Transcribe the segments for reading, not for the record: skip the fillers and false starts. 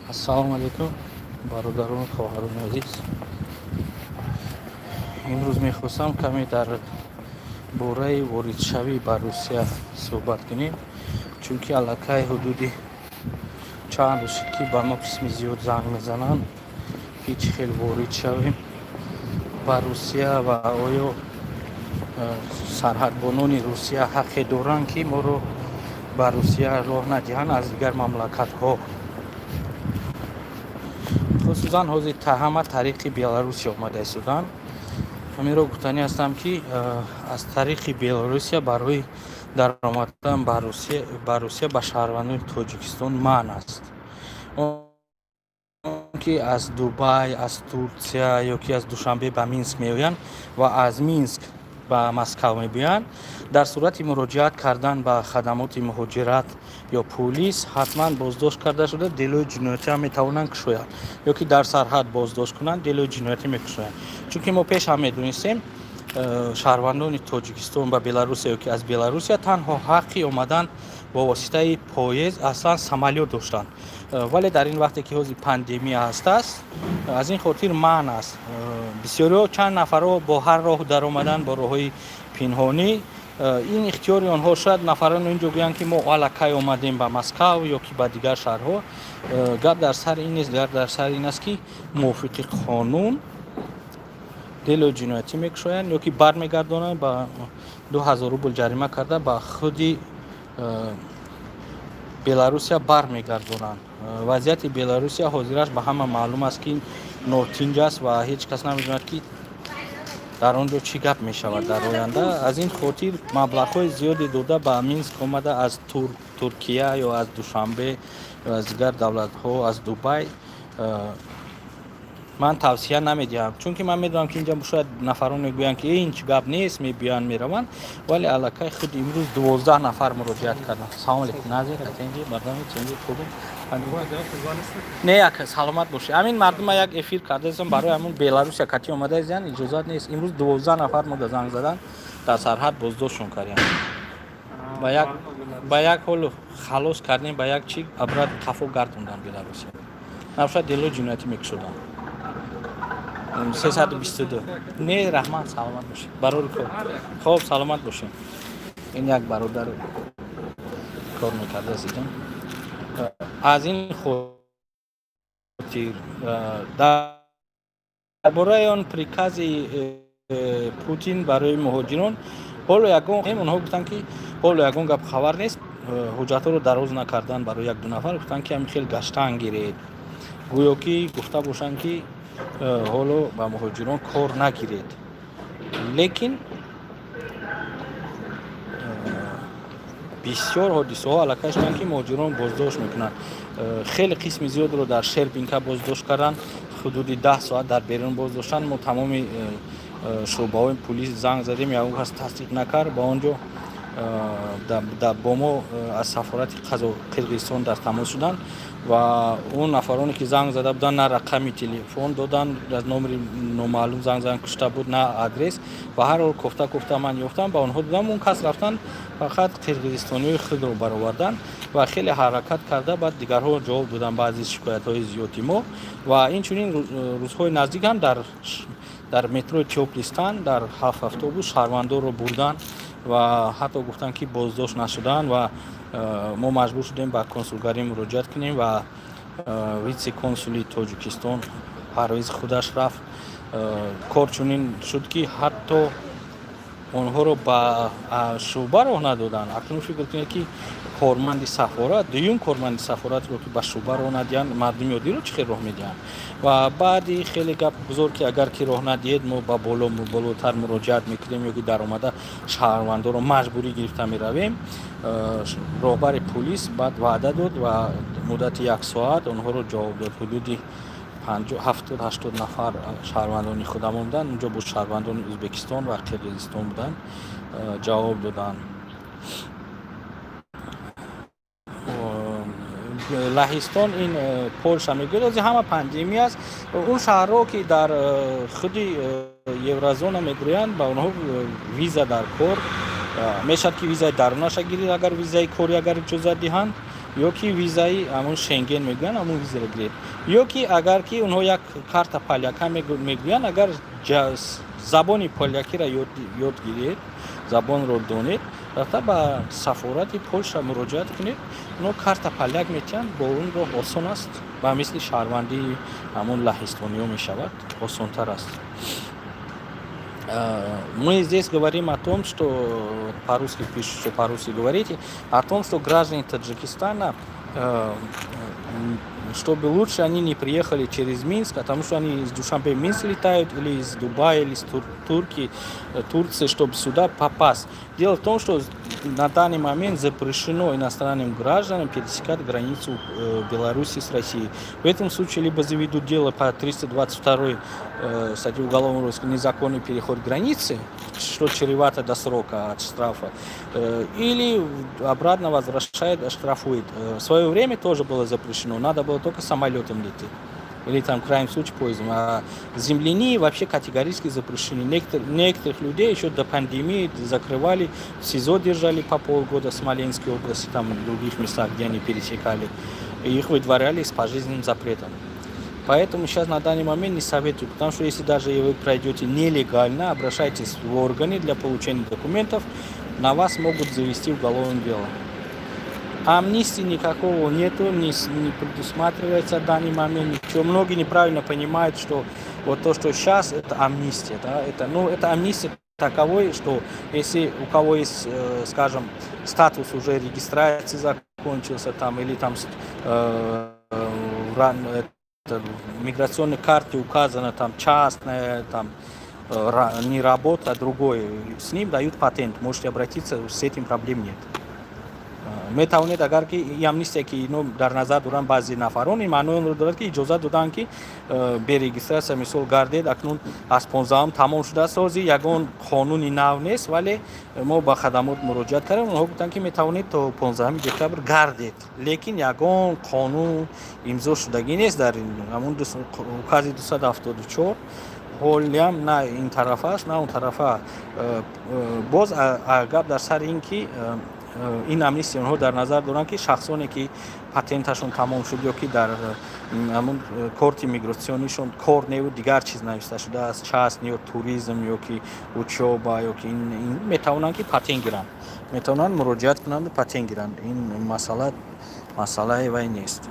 Ассалому алайкум, бародарону хоҳарони азиз. Имрӯз мехостам каме дар бораи воридшавӣ ба Русия суҳбат кунем, чунки аллакай ҳудуди чанд рӯз шуд, ки ба мо қисми зиёд занг мезананд, ки чӣ хел ворид шавем ба Русия ва оё сарҳадбонони Русия ҳаққе доранд, ки моро ба Русия роҳ надиҳанд аз дигар мамлакатҳо. Хусусан ҳозир ҳама тариқи Беларусия омада истоданд. Ҳаминро гуфтанӣ ҳастам, ки аз тариқи Беларусия барои даромадан ба Русия ба шаҳрвандони Тоҷикистон манъ аст. Он ки аз Дубай, аз Турсия ё ки аз Душанбе ба Минск меоянд ва аз Минск ба Москав мебиёянд, дар сурати муроҷиат кардан ба хадамоти муҳоҷират ё пулис ҳатман боздошт карда шуда, делои ҷиноятиам метавонанд кушоянд ё ки дар сарҳад боздошт кунанд, делои ҷиноятӣ мекушоянд. Чунки мо пеш ҳам медонистем, шаҳрвандони Тоҷикистон ба Беларусия ё ки аз Беларусия танҳо ҳаққи омадан бо воситаи поезд, аслан самолёт доштанд. Вале дар ин вақте ки ҳозир пандемия ҳастааст, аз ин хотир манъ аст. Бисёриҳо, чанд нафарҳо бо ҳар роҳ даромаданд, бо роҳҳои пинҳонӣ. Ин ихтиёри онҳо. Шояд нафарон инҷо гӯянд, ки мо аллакай омадем ба Москав ё ки ба дигар шаҳрҳо. Гап дар сари ин нест, гап дар сари ин аст, ки мувофиқи қонун делои ҷиноятӣ мекушоянд ё ки бармегардонанд, ба 2000 рубл ҷарима карда, ба худи Беларусия бармегардонанд. Вазъияти Беларусия ҳозираш ба ҳама маълум аст, ки нотинҷ аст ва ҳеҷ кас намедонад, ки дар он ҷо чӣ гап мешавад дар оянда. Аз ин хотир маблағҳои зиёде дода ба Минск омада, аз Туркия ё аз Душанбе ё аз дигар давлатҳо, аз Дубай, ман тавсия намедиҳам, чунки ман медонам, ки инҷа шояд нафарон мегӯянд, ки ин чӣ гап нест, мебиёянд, мераванд, вале аллакай худ имрӯз 12 нафар муроҷиат карданд. Салом алейкум, назир, хуб не, як саломат бошед. Ҳамин мардума як эфир кардаистам барои ҳамун Беларусия кати омадаистанд, иҷозат нест. Имрӯз 12 нафар мо занг задан, дар сарҳад боздоштшон кардем, ба як ҳолу халос кардем, ба як чи абрат қафо гардонданд Беларусия, набошад дело ҷиноятӣ мекушоданд. 322. Не, раҳмат, саломат бошед, барори кор. Хоб, саломат бошед. Ин як бародар кор мекарда зидон. Аз ин хотир дар бораи он прикази Путин барои муҳоҷирон ҳоло ягон, онҳо гуфтанд, ки ҳоло ягон гап хабар нест. Ҳуҷҷатҳоро дароз накардан барои як ду нафар, гуфтанд, ки ҳамин хел гаштан гиред, гӯё ки гуфта бошанд, ки ҳоло ба муҳоҷирон кор нагиред. Лекин бисёр ҳодисаҳо аллакай шуданд, ки муҳоҷирон боздошт мекунанд. Хеле қисми зиёдро дар Шербинка боздошт карданд, ҳудуди 10 соат дар берун боздоштанд. Мо тамоми шӯъбаҳои пулис занг задем, ягон кас тасдиқ накард. Ба он ҷо бо мо аз сафорати Қирғизистон дар тамос шуданд ва он нафароне ки занг зада буданд, на рақами телефон доданд, аз номери номаълум занг задан кушта буд, на адрес. Ба ҳар ҳол, кофта кофта ман ёфтам, ба онҳо додам. Он кас рафтанд, фақат қирғизистониҳои худро бароварданд ва хеле ҳаракат карда, баъд дигарҳо ҷавоб доданд баъзе шикоятҳои зиёди мо. Ва инчунин рӯзҳои наздик ҳам дар метрои Тёплый Стан дар ҳафт автобус шаҳрвандонро бурданд ва ҳатто гуфтанд, ки боздошт нашуданд ва мо маҷбур шудем ба консулгарӣ муроҷиат кунем ва вице консули Тоҷикистон Парвиз худаш рафт. Кор чунин шуд, ки ҳатто онҳоро ба шӯъба роҳ надоданд. Акнун фикр кунед, ки корманди сафорат, дуюм корманди сафоратро ки ба шӯъба роҳ надиҳанд, мардуми оддиро чӣ хел роҳ медиҳанд? Ва баъди хеле гап гузор, ки агар ки роҳ надиҳед, мо ба боло, болотар муроҷиат мекунем ё ки даромада шаҳрвандонро маҷбурӣ гирифта меравем, роҳбари пулис баъд ваъда дод ва муддати як соат онҳоро ҷавоб дод. Ҳудуди 70-80 нафар шаҳрвандони худамон буданд унҷо, бо шаҳрвандони Ӯзбекистон ва Қирғизистон буданд, ҷавоб доданд. Лаҳистон, ин Полша мегӯяд, ози ҳама пандемия аст. Он шаҳрҳо, ки дар худи еврозона мегӯянд, ба онҳо виза дар кор мешавад, ки визаи дарунаша гирид, агар визаи кори агар иҷозат диҳанд. Ё ки визаи ҳамон Шенген мегӯянд, ҳамон визаро гиред. Ё ки агар ки онҳо як карта поляка мегӯянд, агар забони полякиро ёд гиред, забонро донед, рафта ба сафорати Полша муроҷиат кунед, онҳо карта поляк метиҳанд. Бо он роҳ осон аст ва мисли шаҳрвандии ҳамон лаҳистониҳо мешавад, осонтар аст. Мы здесь говорим о том, что по-русски пишут, что по-русски говорите, о том, что граждане Таджикистана, чтобы лучше они не приехали через Минск, потому что они из Душанбе в Минск летают, или из Дубая, или из Турции, чтобы сюда попасть. Дело в том, что на данный момент запрещено иностранным гражданам пересекать границу Беларуси с Россией. В этом случае либо заведут дело по 322 статье Уголовного кодекса, незаконный переход границы, что чревато до срока от штрафа, или обратно возвращает, штрафует. В свое время тоже было запрещено, надо было только самолетом лететь или там, в крайнем случае, поездом. А землянии вообще категорически запрещены. Некоторых людей еще до пандемии закрывали, в СИЗО держали по полгода в Смоленской области, там в других местах, где они пересекали. И их выдворяли с пожизненным запретом. Поэтому сейчас на данный момент не советую, потому что если даже вы пройдете нелегально, обращайтесь в органы для получения документов, на вас могут завести уголовное дело. Амнистии никакого нету, не предусматривается в данный момент ничего. Многие неправильно понимают, что вот то, что сейчас, это амнистия. Да? Это, ну, это амнистия таковой, что если у кого есть, скажем, статус уже регистрации закончился там, или там это, в миграционной карте указано там частная, там не работа, а другое, с ним дают патент, можете обратиться, с этим проблем нет. Метавонед, агар ки ин амнистия, ки ино дар назар доранд баъзе нафарон, ин маънои онро дорад, ки иҷозат доданд, ки бе регистрация, мисол, гардед. Акнун аз 15-ум тамом шудааст, ҳозир ягон қонуни нав нест, вале мо ба хадамот муроҷиат кардем, онҳо гуфтанд, ки метавонед то 15 декабр гардед, лекин ягон қонун имзо шудагӣ нест. Дар ҳамон укази 274 ҳолиам на ин тарафа аст, на он тарафа. Боз гап дар сари ин ки ин амнистия онҳо дар назар доранд, ки шахсоне, ки патенташон тамом шуд ё ки дар ҳамон корти мигратсионишон кор неву дигар чиз нависта шудааст, частный ё туризм ё ки учёба ё ки метавонанд, ки патент гиранд, метавонанд муроҷиат кунанду патент гиранд. Ин масъала масъалаи вай нест.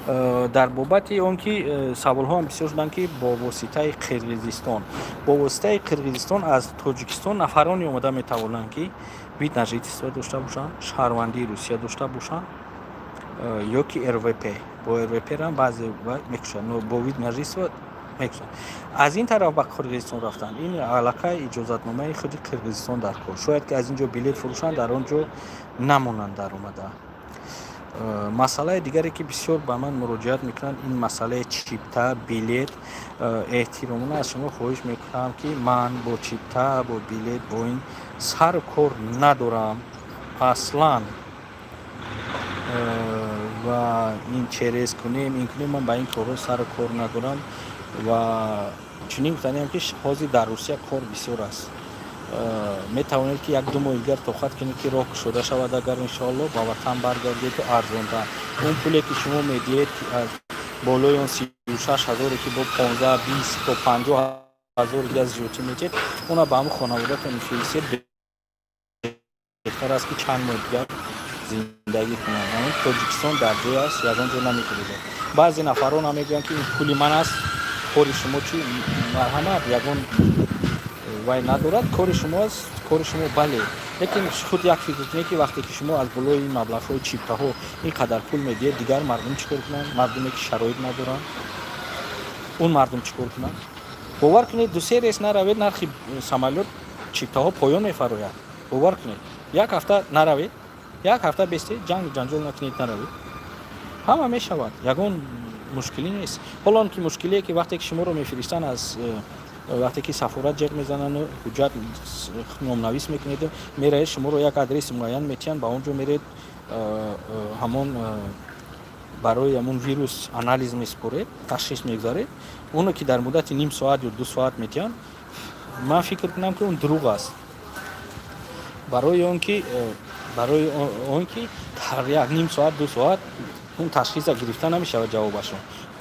Дар бобати он ки саволҳоам бисёр шуданд, ки бо воситаи Қирғизистон, бо воситаи Қирғизистон аз Тоҷикистон нафароне омода метавонанд, ки вид на жительство дошта бошанд, шаҳрвандии Русия дошта бошанд ё ки РВП. Бо РВП-рам баъзе мекушанд, но бо вид на жительство мекушанд. Аз ин тараф ба Қирғизистон рафтанд, ин аллакай иҷозатномаи худи Қирғизистон дар кор. Шояд ки аз ин ҷо билет фурӯшанд, дар он ҷо намонанд даромада. Масъалаи дигаре, ки бисёр ба ман муроҷиат мекунанд, ин масъалаи чипта, билет. Эҳтиромона аз шумо хоҳиш мекунам, ки ман бо чипта, бо билет, бо ин сару кор надорам аслан. Ва ин через кунем, ин кунем, ман ба ин корҳо сару кор надорам. Ва чунин гуфтаниам, ки ҳозир дар Русия кор бисёр аст. Метавонед, ки як ду моҳи дигар тоқат кунед, ки роҳ кушода шавад, агар иншоалло ба ватан баргардеду арзонтар. Он пуле, ки шумо медиҳед аз болои он 36 ҳазоре, ки бо 15, 20 то 50 ҳазори дигар зиёдтӣ медиҳед, она ба ҳамн хонаводатон мефиристед, беҳтар аст, ки чанд моҳи дигар зиндагӣ кунанд. Ҳамин Тоҷикистон дар ҷой аст, ягон ҷо намекунед. Баъзе нафарон ҳам мегӯянд, ки ин пули ман аст, кори шумо чӣ? Марҳамат, ягон вай надорад, кори шумо аст, кори шумо, бале, лекин худ як фикр кунед, ки вақте ки шумо аз болои ин маблағҳои чиптаҳо ин қадар пул медиҳед, дигар мардум чӣ кор кунанд? Мардуме, ки шароит надоранд, он мардум чӣ кор кунанд? Бовар кунед, дусе рейс наравед, нархи самолёт, чиптаҳо поён мефарояд. Бовар кунед, як ҳафта наравед, як ҳафта бестед, ҷангу ҷанҷол накунед, наравед, ҳама мешавад, ягон мушкилӣ нест. Ҳоло он ки мушкилие, ки вақте ки шуморо мефиристанд, аз вақте ки сафорат ҷеғ мезанану ҳуҷҷат номнавис мекунеду меравед, шуморо як адреси муайян метиҳанд, ба он ҷо меред, ҳамон барои ҳамон вирус анализ месупоред, ташхис мегузаред. Оно ки дар муддати ним соат ё 2 соат метиҳанд, ман фикр кунам, ки он дурӯғ аст, барои он ки Дар як ним соат, 2 соат он ташхиса гирифта намешавад ҷавобашро.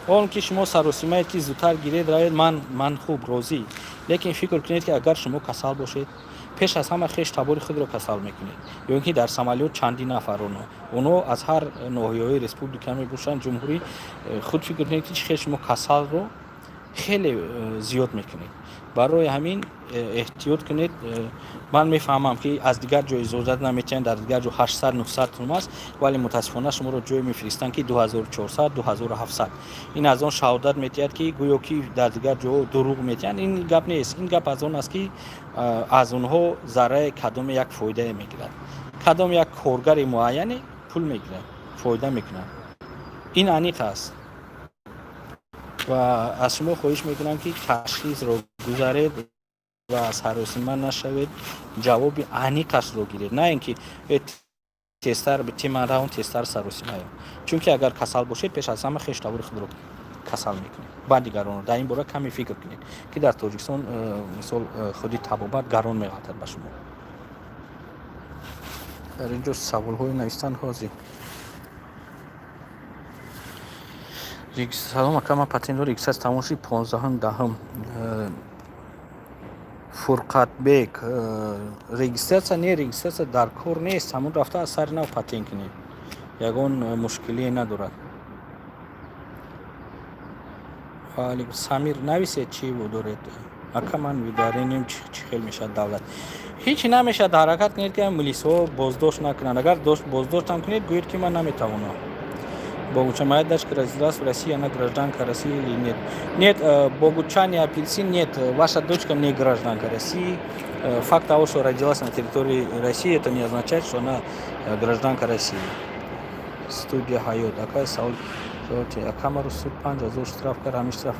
Он ки шумо саросимаед, ки зудтар гиред, равед, ман хуб розӣ, лекин фикр кунед, ки агар шумо касал бошед, пеш аз ҳама хеш табори худро касал мекунед. Ё ин ки дар самолёт чанди нафар, оно аз ҳар ноҳияҳои республика мебошанд, ҷумҳурӣ. Худ фикр кунед, ки чӣ хел шумо касалро хеле зиёд мекунед. Барои ҳамин эҳтиёт кунед. Ман мефаҳмам, ки аз дигар ҷо иҷозат наметиҳанд, дар дигар ҷо 800, 900 сум аст, вале мутаассифона шуморо ҷое мефиристанд, ки 2400, 2700. Ин аз он шаҳодат метиҳад, ки гӯё ки дар дигар ҷо дурӯғ метиҳанд. Ин гап нест, ин гап аз он аст, ки аз онҳо зарраи кадоме як фоидае мегирад, кадом як коргари муайяне пул мегирад, фоида мекунад. Ин аниқ аст. Ва аз шумо хоҳиш мекунам, ки ташхисро гузаред ва саросима нашавед, ҷавоби аниқашро гиред, на ин ки тезтар бити, ман равон тезтар саросимаям. Чунки агар касал бошед, пеш аз ҳама хештабори худро касал мекунед, баъд дигаронро. Дар ин бора каме фикр кунед, ки дар Тоҷикистон мисол худи табобат гарон меғалтад ба шумо. Дар ин ҷо саволҳое навистанд ҳозир. Салом, ака, ман патентро регистрация тамом шуд 15-ум 10-ум. Фурқатбек, регистрация не, регистрация дар кор нест. Ҳамон рафта аз сари нав патент кунед, ягон мушкилие надорад. Самир, нависед, чӣ доред. Ака, ман выдворением чӣ хел мешавад? Давлат ҳеҷ намешавад. Ҳаракат кунед, ки милисҳо боздошт накунанд. Агар боздоштам кунед, гӯед, ки ман наметавонам. Богуча, моя дочка родилась в России, она гражданка России или нет? Нет, Богуча, не апельсин, нет, ваша дочка не гражданка России. Факт того, что родилась на территории России, это не означает, что она гражданка России. Студия Ҳаёт, акай, савол. Камару суд 5000 штраф кард, ҳамин штраф.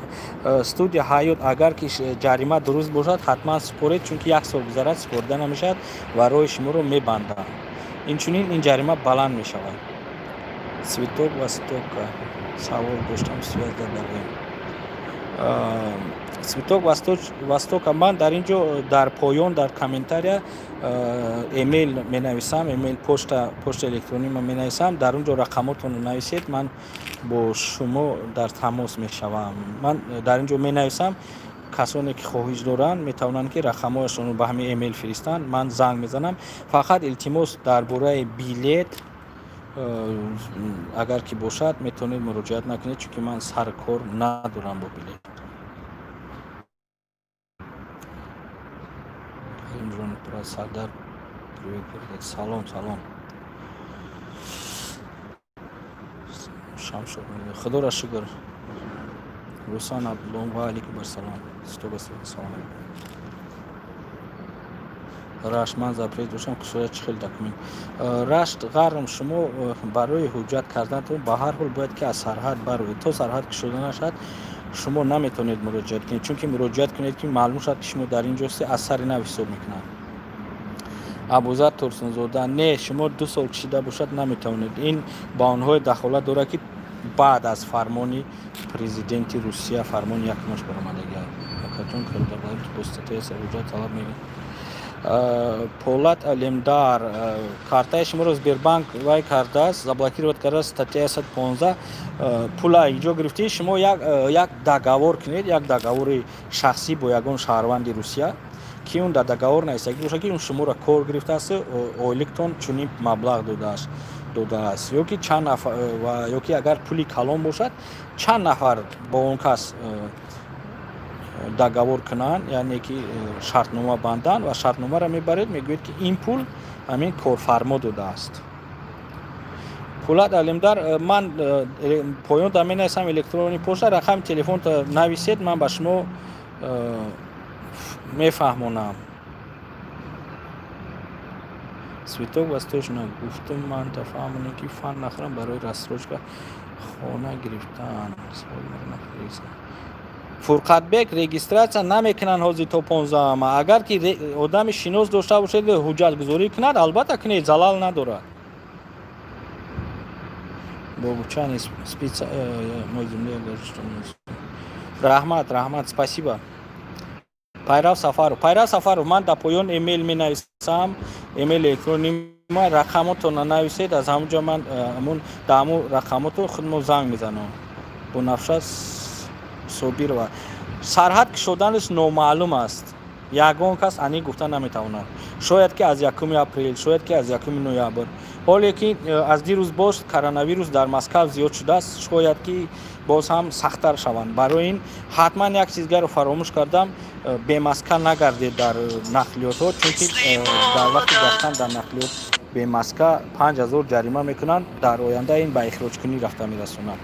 Студия Ҳаёт, агар ки ҷарима дуруст бошад, ҳатман супоред, чунки як сол гузарад, супорида намешавад ва роҳи шуморо мебанданд. Инчунин ин ҷарима баланд мешавад. Цветок Востока, савол доштам, связь дадавем. Цветок Востока, ман дар ин ҷо дар поён, дар комментария эмейл менависам, эмейл, почта электронӣ ман менависам. Дар он ҷо рақамотонро нависед, ман бо шумо дар тамос мешавам. Ман дар ин ҷо менависам, касоне ки хоҳиш доранд, метавонанд, ки рақамҳояшонро ба ҳамин эмейл фиристанд, ман занг мезанам. Фақат илтимос, дар бораи билет агар ки бошад, метавонед муроҷиат накунед, чунки ман сари кор надорам бо билет. Сардар, салом, салом. Шамшод, худоро шукр. Русан Абдулло, ва алейкум ассалом. Салом. Рашт, ман запрет доштам, кушоя, чӣ хел документ? Рашт ғарм, шумо барои ҳуҷҷат карданатон ба ҳар ҳол бояд ки аз сарҳад бароед. То сарҳад кушода нашавад, шумо наметавонед муроҷиат кунед, чунки муроҷиат кунед, ки маълум шавад, ки шумо дар ин ҷо ҳастед, аз сари нав ҳисоб мекунанд. Абузар Турсунзода, не, шумо 2 сол кишида бошад, наметавонед. Ин ба онҳое дахолат дорад, ки баъд аз фармони президенти Русия, фармони якумаш баромадагиа. Акаҷон, бо статья ҳуҷҷат талаб мегирад. Полат Алемдар, картаи шуморо Сбербанк вай кардааст, заблокировать кардааст, статья 115. Пула инҷо гирифтӣ. Шумо як договор кунед, як договори шахсӣ бо ягон шаҳрванди Русия, ки он дар договор нависагӣ бошад, ки он шуморо кор гирифтааст, ойликтон чунин маблағ додааст, ё ки чанд нафар, ё ки агар пули калон бошад, чанд нафар бо он кас договор кунанд, яъне ки шартнома банданд ва шартномаро мебаред, мегӯед, ки ин пул ҳамин корфармо додааст. Пулат Алимдар, ман поён дар менависам электронный почта, рақами телефонто нависед, ман ба шумо мефаҳмонам. Цветок Восточно, гуфтум, ман тафаҳмонем, ки фан нахӯрам, барои рассрочка хона гирифтан. Фурқатбек, регистрация намекунанд ҳозир то 15-ама. Агар ки одами шинос дошта бошед, ҳуҷҷатгузорӣ кунад, албатта кунед, залал надорад. Богучани, мой земляк. Раҳмат, раҳмат, спасибо. Пайрав Сафаров, Пайрав Сафаров, ман дар поён эмейл менависам, эмейл электронӣ. Рақамотонро нависед, аз ҳамун ҷо ман ҳамун дар ҳамун рақамотро худмо занг мезанам. Бунафша Собирова, сарҳад кушоданаш номаълум аст, ягон кас аниқ гуфта наметавонад. Шояд, ки аз 1 апрел, шояд, ки аз 1 ноябр. Ҳоле ки аз дирӯз боз коронавирус дар Москав зиёд шудааст, шояд, ки боз ҳам сахттар шаванд. Барои ин ҳатман як чизгаро фаромӯш кардам: бемаска нагардед дар нақлиётҳо, чунки дар вақти гаштан дар нақлиёт бемаска 5000 ҷарима мекунанд. Дар оянда ин ба ихроҷкунӣ рафта мерасонад.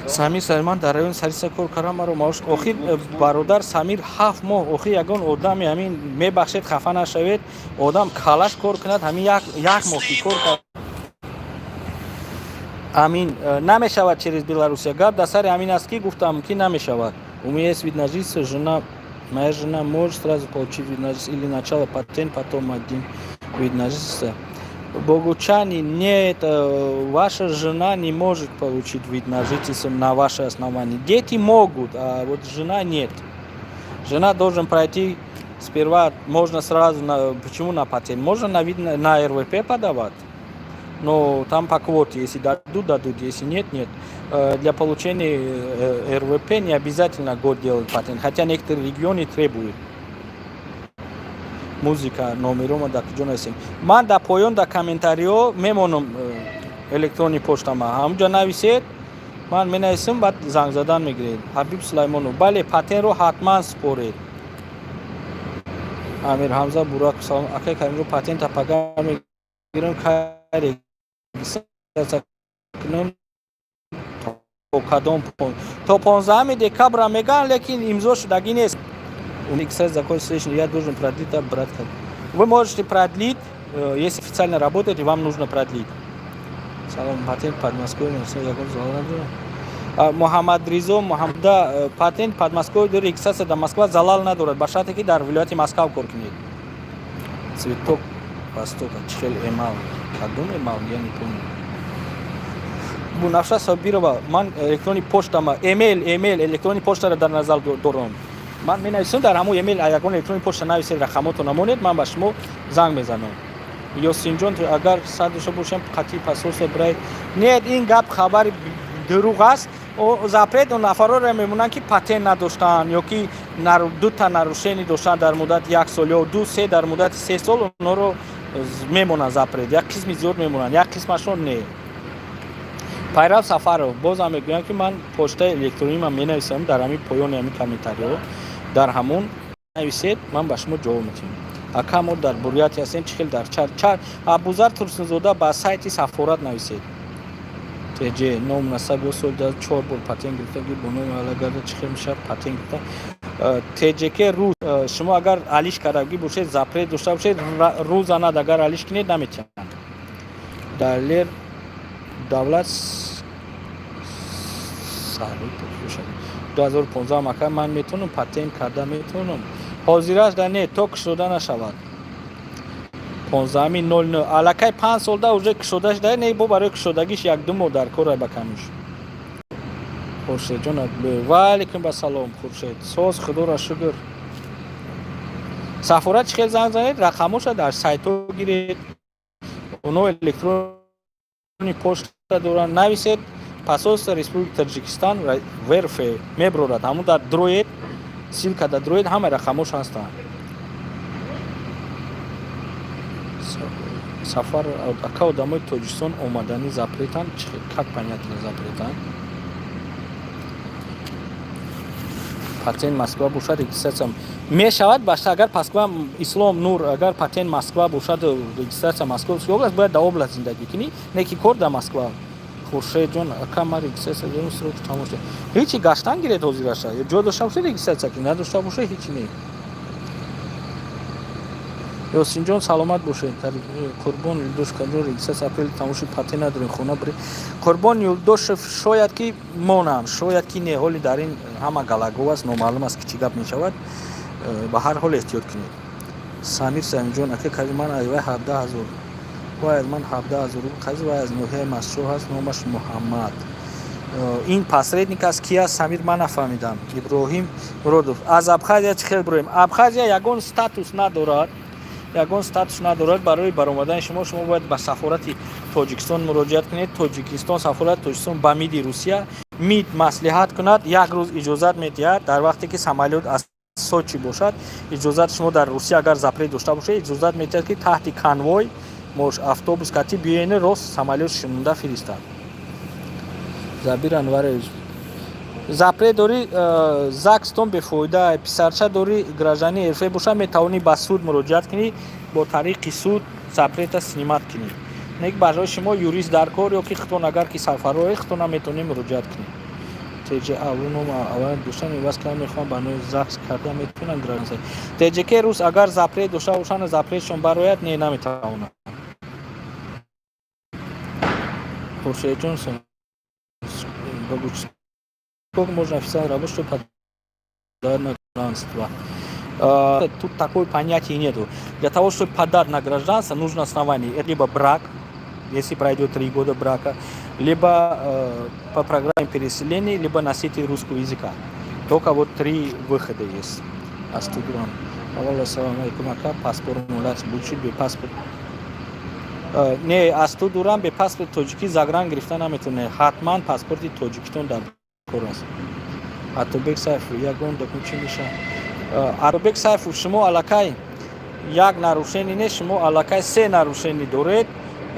Самир Салиман, дар райони Сариса кор кардам, маро маош охир. Бародар Самир, 7 моҳ охир ягон одами ҳамин, мебахшед, хафа нашавед, одам калаш кор кунад, ҳамин як моҳ ки кор кард, амин намешавад через Беларусия. Гап дар сари ҳамин аст, ки гуфтам, ки намешавад. У меня есть вид на жительство, жена, моя жена может сразу получить вид на жительство или начало патент, потом один вид на жительство? Богучани, нет, ваша жена не может получить вид на жительство на ваше основании. Дети могут, а вот жена нет. Жена должен пройти сперва, можно сразу на, почему на патент? Можно на вид на РВП подавать, но там по квоте, если дадут, дадут, если нет, нет. Для получения РВП не обязательно год делать патент, хотя некоторые регионы требуют. Музыка, номерома дар куҷо нависем? Ман дар поён, дар комментариҳо мемонам электронный поштама, ҳамунҷо нависед, ман менависам, баъд занг задан мегиред. Ҳабиб Сулаймонов, бале, патентро ҳатман супоред. Амир Ҳамза Бурак, салом, акай Каримҷо, патента пага мегирам, кай регистрация кунам, то кадом? То 15 декабра меган, лекин имзо шудагӣ нест. Кстати, закон следующий, я должен продлить, да, брат? Вы можете продлить, если официально работаете, вам нужно продлить. Салом, патент Подмосковье, Муҳаммад Ризо Муҳаммада, патент Подмосковье дори, регистрация дар Москва залал надорад, ба шарте ки дар вилояти Москва кор кунед. Цветок Востока, чихел эмал, кадом эмал, я не помню. Бунафша Сабирова, ман электронный почтама, эмейл, электронный почтаро дар назар дорам. Ман менависам дар ҳамон эмейл, ягон электронный почта нависед, рақамотро намонед, ман ба шумо занг мезанам. Ёсинҷон, агар сад дошта бошам, қатъи посольство бирай? Нет, ин гап хабари дурӯғ аст. Запрет нафарҳоро мемонанд, ки патент надоштанд ё ки дута нарушение доштанд дар муддати як сол ё ду, се дар муддати 3 сол, онҳоро мемонанд запрет. Як қисми зиёд мемонанд, як қисмашон не. Пайрав Сафаров, бозам мегӯям, ки ман почтаи электронима менависам дар ҳамин поёни ҳамин комментариҳо, дар ҳамон нависед, ман ба шумо ҷавоб медиҳам. Ака, мо дар Бурятия ҳастем, чӣ хел дар чар? Абузар Турсунзода, ба сайти сафорат нависед. Теҷ ном насаб ё сол чор бор патент гирифтаги бо номи алагарда, чӣ хел мешавад патент гирифта? ТЖК рӯз, шумо агар алиш кардагӣ бошед, запрет дошта бошед, рӯзанад, агар алиш кунед, наметиҳанд. Далер Давлат сарипов, 2015 ака, ман метавонам патент карда метавонам? Ҳозираш да не, то кушода нашавад 15-и 09, аллакай 5 солда уже кушода шуда не, бо барои кушодагиш як ду моҳ дар кора ба камиш. Хуршедҷон, ва алейкум басалом, Хуршед, соз, худоро шукр. Сафорат чӣ хел занг занед? Рақамоша дар сайтҳо гиред, оно электронный почта доранд, нависед «Посольство Республики Таджикистан в РФ», меброрад, ҳамун дар дроед, ссылка дар дроед, ҳама рақамош ҳастанд. Сафар ака, одамои Тоҷикистон омадани запретанд? Как понятно запретанд? Патент Москва бошад, регистрация мешавад? Башта агар Москва, Ислом Нур, агар патент Москва бошад, регистрация Московской область, бояд дар область зиндагӣ кунӣ, не ки кор дар Москва. Хуршедҷон, ака, ман регистрация дорам, срок тамом шуд. Ҳечи, гаштан гиред ҳозираша, ҷо дошта бошед, регистрация кунед, надошта бошед, ҳечи не. Ёсинҷон, саломат бошед. Қурбон Юлдошев, кадо регистрация апрели тамом шуд, патент надорем, хона бирем. Қурбон Юлдошев, шояд, ки монам, шояд, ки не. Ҳоли дар ин ҳама галагов аст, номаълум аст, ки чӣ гап мешавад. Ба ҳар ҳол эҳтиёт кунед. Самир Самиҷон, ака Карим, ман айвай 17 000, вай аз ман 17 000 рубл қарз, вай аз ноҳияи Мастчоҳ аст, номаш Муҳаммад. Ин посредник аст, ки аст, Самир, ман нафаҳмидам. Иброҳим Муродов, аз Абхазия чӣ хел бироем? Абхазия ягон статус надорад. Ягон статус надорад. Барои баромадани шумо, шумо бояд ба сафорати Тоҷикистон муроҷиат кунед. Тоҷикистон, сафорати Тоҷикистон ба МИДи Русия. МИД маслиҳат кунад, як рӯз иҷозат медиҳад. Дар вақте ки самолёт аз Сочи бошад, иҷозат шумо дар Русия агар запрет дошта бошед, иҷозат медиҳад, ки таҳти конвой мош автобус кати биёену рост самолёт шинонда фиристад. Забир Анварович, запрет дорӣ, ЗАГСтон бефоида. Писарча дорӣ, гражданин РФ боша, метавонӣ ба суд муроҷиат кунӣ, бо тариқи суд запрета снимать кунӣ. Не, барои шумо юрист дар кор ё ки худтон, агар ки сарфарои худтона, метавонӣ муроҷиат кунӣ. ТЖ авлуном аввал доштан, иваз кардан мехоҳам, ба нои ЗАГС карда метавонам гражданство? ТЖК рус агар запрет дошта бошанд, запретшон барояд, не, наметавонад. Хуршедҷон, сколько можно официально работать, чтобы подать на гражданство? Тут такой понятия нету. Для того, чтобы подать на гражданство, нужно основание. Это либо брак, если пройдет 3 года брака, либо по программе переселения, либо носитель русского языка. Только вот три выхода есть. Астудурам. Ассалому алайкум, ака, паспорт мулат бучи бе паспорт. Не, аз ту дурам, бе паспорти тоҷикӣ загран гирифта наметавонед. Ҳатман паспорти Тоҷикистон дар кор аст. Атобек Сайфов, ягон документ чӣ мешавад? Атобек Сайфов, шумо аллакай як нарушение не, шумо аллакай се нарушение доред.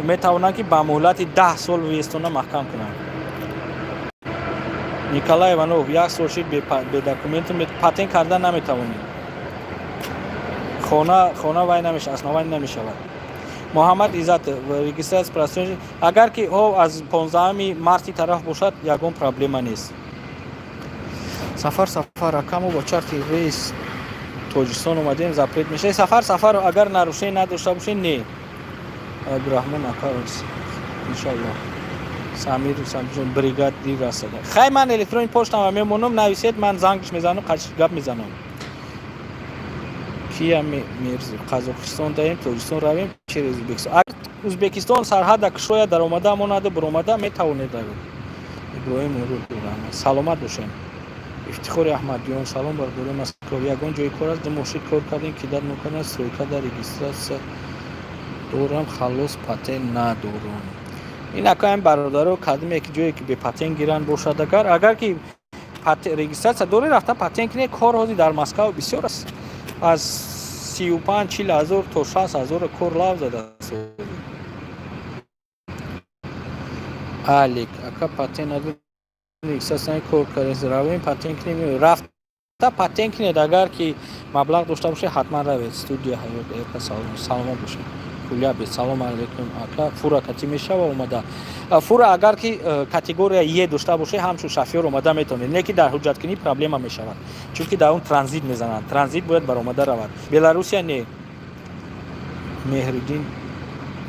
Метавонанд, ки ба муҳлати 10 сол въездтона маҳкам кунанд. Николай Иванов, як сол шид бе документу, патент карда наметавонед. Хона вай намешавад, основание намешавад. Муҳаммад Иззат, регистрация, агар ки ҳо аз 15 марти тараф бошад, ягон проблема нест. Сафар Сафар, акамо бо чарти рейс Тоҷикистон омадем, запрет мешавад? Сафар Сафар, агар нарушение надошта бошед, не. Абдурахмон ака, иншаллоҳ. Самир Самирҷон, бригадир расада. Хай, ман электронный почтама мемонам, нависед, ман зангш мезанам, гап мезанам. Кия Мирзиев, Қазоқистон даем, Тоҷикистон равем через Узбекистон? Агар Узбекистон сарҳада кушояд, даромада монаду буромада метавонед равед. Иброҳим, саломат бошем. Ифтихори Аҳмадиён, салом, бародари Москва, ягон ҷои кор аст? 2 моҳ шид кор кардем, кидат мекунад. Стройка дар регистрация дорам, халос, патент надорам. Ин акаем, бародаро, кадиме ки ҷое ки бепатент гиранд бошад, агар ки регистрация дорӣ, рафта патент кине. Кор ҳозир дар Москва бисёр аст, аз 35, 40 ҳазор то 60 ҳазор кор лав задааст. Алик ака, патент надорем, регистрация кор кардем, равем патент кинем? Рафта патент кинед, агар ки маблағ дошта бошед, ҳатман равед. Студия Ҳаёт эка, саломат бошед. Кулябе, салом алейкум, ака, фура катӣ мешава омада? Фура, агар ки категория Е дошта бошед, ҳамчун шофёр омада метавонед, не ки дар ҳуҷҷаткунӣ проблема мешавад, чунки дар он транзит мезананд, транзит бояд баромада равад. Беларусия не. Меҳриддин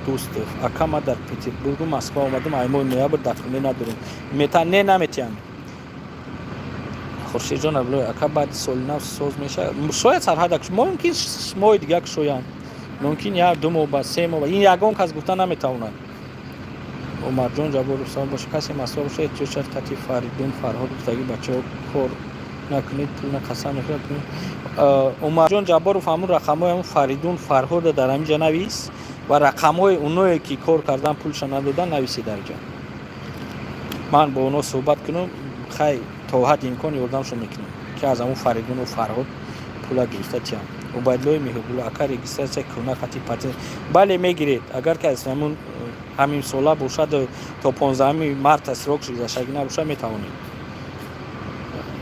Дӯстов, ака, ма дар Петербургу Москва омадам, ай моҳи ноябр документ надорем, мета не, наметиҳам. Хуршидҷон Абдуллоев, ака, баъди соли нав соз мешавад? Шояд сарҳада мумкин моҳи дига кушоянд, мумкин як ду моҳ ба, 3 моҳ, ин ягон кас гуфта наметавонад. Умарҷон Ҷаборов, салом боша, касе масъул боша, эҳтиёҷ шад, қати Фаридун Фарҳод гуфтагӣ, бачаҳо, кор накунед, пул на қасам мехӯрад. Умарҷон Ҷабборов, ҳамун рақамҳои ҳамун Фаридун Фарҳода дар ҳамин ҷа навис ва рақамҳои оное ки кор кардан, пулша надодан, нависи дар ҷа, ман бо онҳо суҳбат кунам. Хай, то ҳадди имкон ёрдамшон мекунем, ки аз ҳамун Фаридуну Фарҳод пула гирифта тиям. Убайдуллои Меҳрибулло, ака, регистрация кӯна хати патент? Бале, мегиред, агар ки аз ҳамун ҳамин сола бошад, то 15 марта срок гузаштагӣ набошад, метавонед.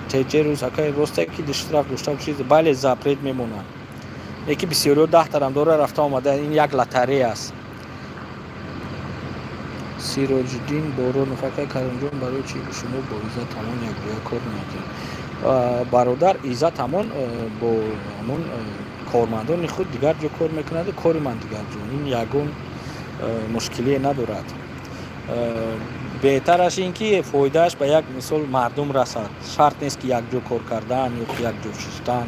Теҷе рӯз, ака, росте ки штраф дошта бошед? Бале, запрет мемонад, яки бисёриҳо 10 тарам дора, рафта омада, ин як лотерея аст. Сироҷиддин Боронов, ака Каримҷон, барои чи шумо бо Иззат ҳамон якҷоя кор намекунед? Бародар, Иззат ҳамон бо ҳамон кормандони худ дигар ҷо кор мекунаду кори ман дигар ҷо, ин ягон мушкилие надорад. Беҳтараш ин ки фоидааш ба як мисол мардум расад, шарт нест, ки якҷо кор кардан ё ки якҷо шиштан.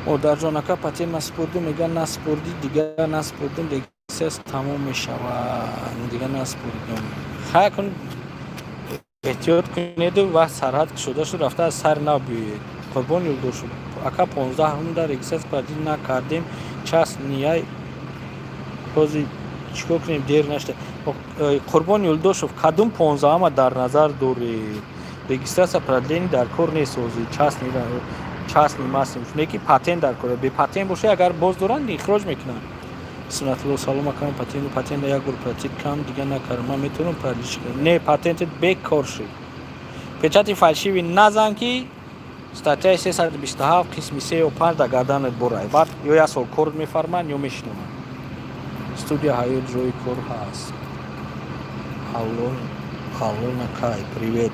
Модарҷон, ака, патент насупурдум, мегӯянд насупурдӣ, дигар насупурдум, регистрация тамом мешавад, дигар насупурдум. Хай, кун, эҳтиёт кунеду вақт сарҳад кушода шуд, рафта аз сари нав биёед. Қурбон Юлдошев, ака, 15-ум дар регистрация продлить накардем. Частный ҳози чӣ кор кунем, дер нашта. Қурбон Юлдошев, кадом 15-ама дар назар доред? Регистрация продление дар кор нест ҳозир, частный мастем не ки патент дар кор. Бепатент боша, агар боз доранд, ихроҷ мекунанд. Сунатулло, салом акам, патент як бор платить кам, дига накардам, ман метавонам продлить кунам? Не, патентет бекор шуд. Печати фальшивый назан, ки статьяи 327 қисми се ё панҷ дар гарданат борай, баъд ё як сол кор мефарманд, ё мешинонанд. Студия «Ҳаёт» ҷои кор ҳаст. Ҳалло накай, привет,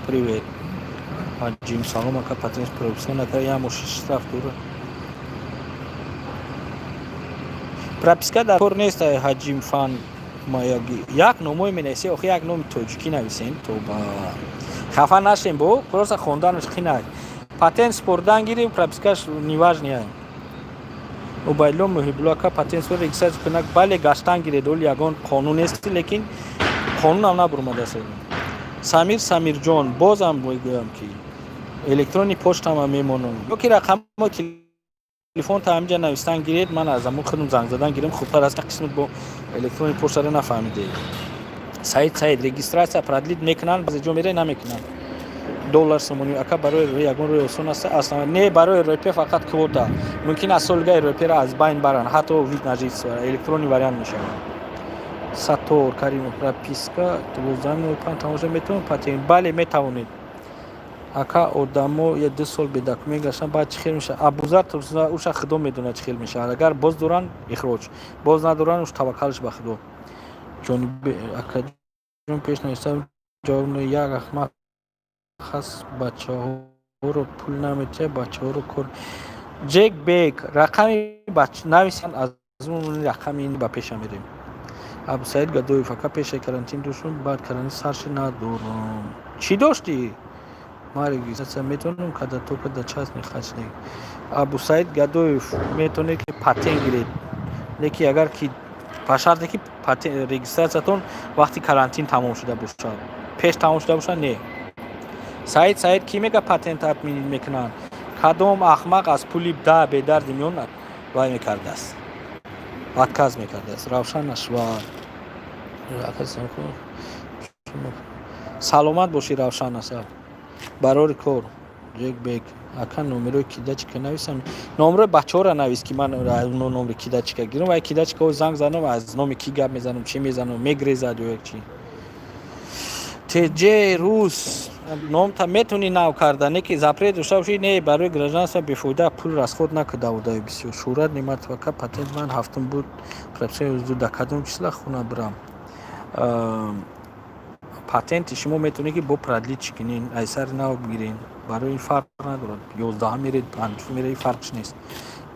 привет. Ҳаҷим, салом ака, патент прописка накард, як моҳ штраф дорад? Прописка дар кор нест. Ҳаҷим фан маяги, як номое менависе, охи як номи тоҷикӣ нависем, то ба хафа нашем, бо просто хонданаш қинай. Патент спордан гирим, пропискаш неважный. Убайдло Муҳибулло, ака, патент спор регистрация кунак? Бале, гаштан гиред, оли ягон қонун нест, лекин қонунам набурмадааст. Самир, Самирҷон, бозам мегӯям, ки электронный почтама мемонам ё ки рақамҳои телефон та ҳаминҷа навистан гиред, ман аз ҳамон худам занг задан гирем, хубтар аст. Қисмат бо электронный почтаро нафаҳмидед. Саид, Саид, регистрация продлить мекунанд, баъзе ҷо мере, намекунанд. Доллар сомонӣ, ака, барои ягон рӯи осон аст? Аслан не, барои РП фақат квота. Мумкин аз солига РП-ро аз байн баранд, ҳатто вид на жительство электронный вариант мешавад. Саттор Каримов, прописка 12.05 тамоша, метавонед патент? Бале, метавонед. Ака, одамо я 2 сол бе документ гаштан, баъд чӣ хел мешавад? Абузар, уша худо медонад, чӣ хел мешавад. Агар боз доранд, ихроҷ, боз надоранд, уш таваккалш ба худо. Ҷониби акаҷон, пеш навиштам, ҷавоб. Як ахмақ ҳаст, бачаҳоро пул наметиҳад, бачаҳоро кор. Ҷек Бек, рақами нависанд, аз он рақами ин ба пеша мерем. Абусаид Гадоев, ака, пешаи карантин доштум, баъд карантин сар шид, надорам. Чӣ доштӣ? Ман регистрация метавонам када только да частный хачник. Абусаид Гадоев, метавонед, ки патент гиред, лекин агар ки ба шарте ки регистрациятон вақти карантин тамом шуда бошад, пеш тамом шуда бошад, не. Саид, Саид, кӣ мега патент отменить мекунанд? Кадом ахмақ аз пули да бедарди миён вай мекардааст, отказ мекардааст? Равшан нашва, саломат бошӣ, Равшан аса, барори кор. Ҷекбек, ака, номерои кидачика нависам? Номерои бачаҳоро навис, ки ман номери кидачика гирам. Вай кидачика занг занам, аз номи ки гап мезанам, чӣ мезанам, мегрезад ё як чӣ. Теҷе рус, номта метавонӣ нав карда, не ки запрет дошта бошӣ, не, барои гражданство бефоида пул расход накарда удаи бисёр. Шӯҳрат Неъматов, ака, патент ман ҳафтум буд, прописка да кадом числа хона бирам? Патенти шумо метавонед, ки бо продлить кунед, аз сари нав бигиред, барои ин фарқ надорад, 11-ам меред, панҷум меред, фарқш нест.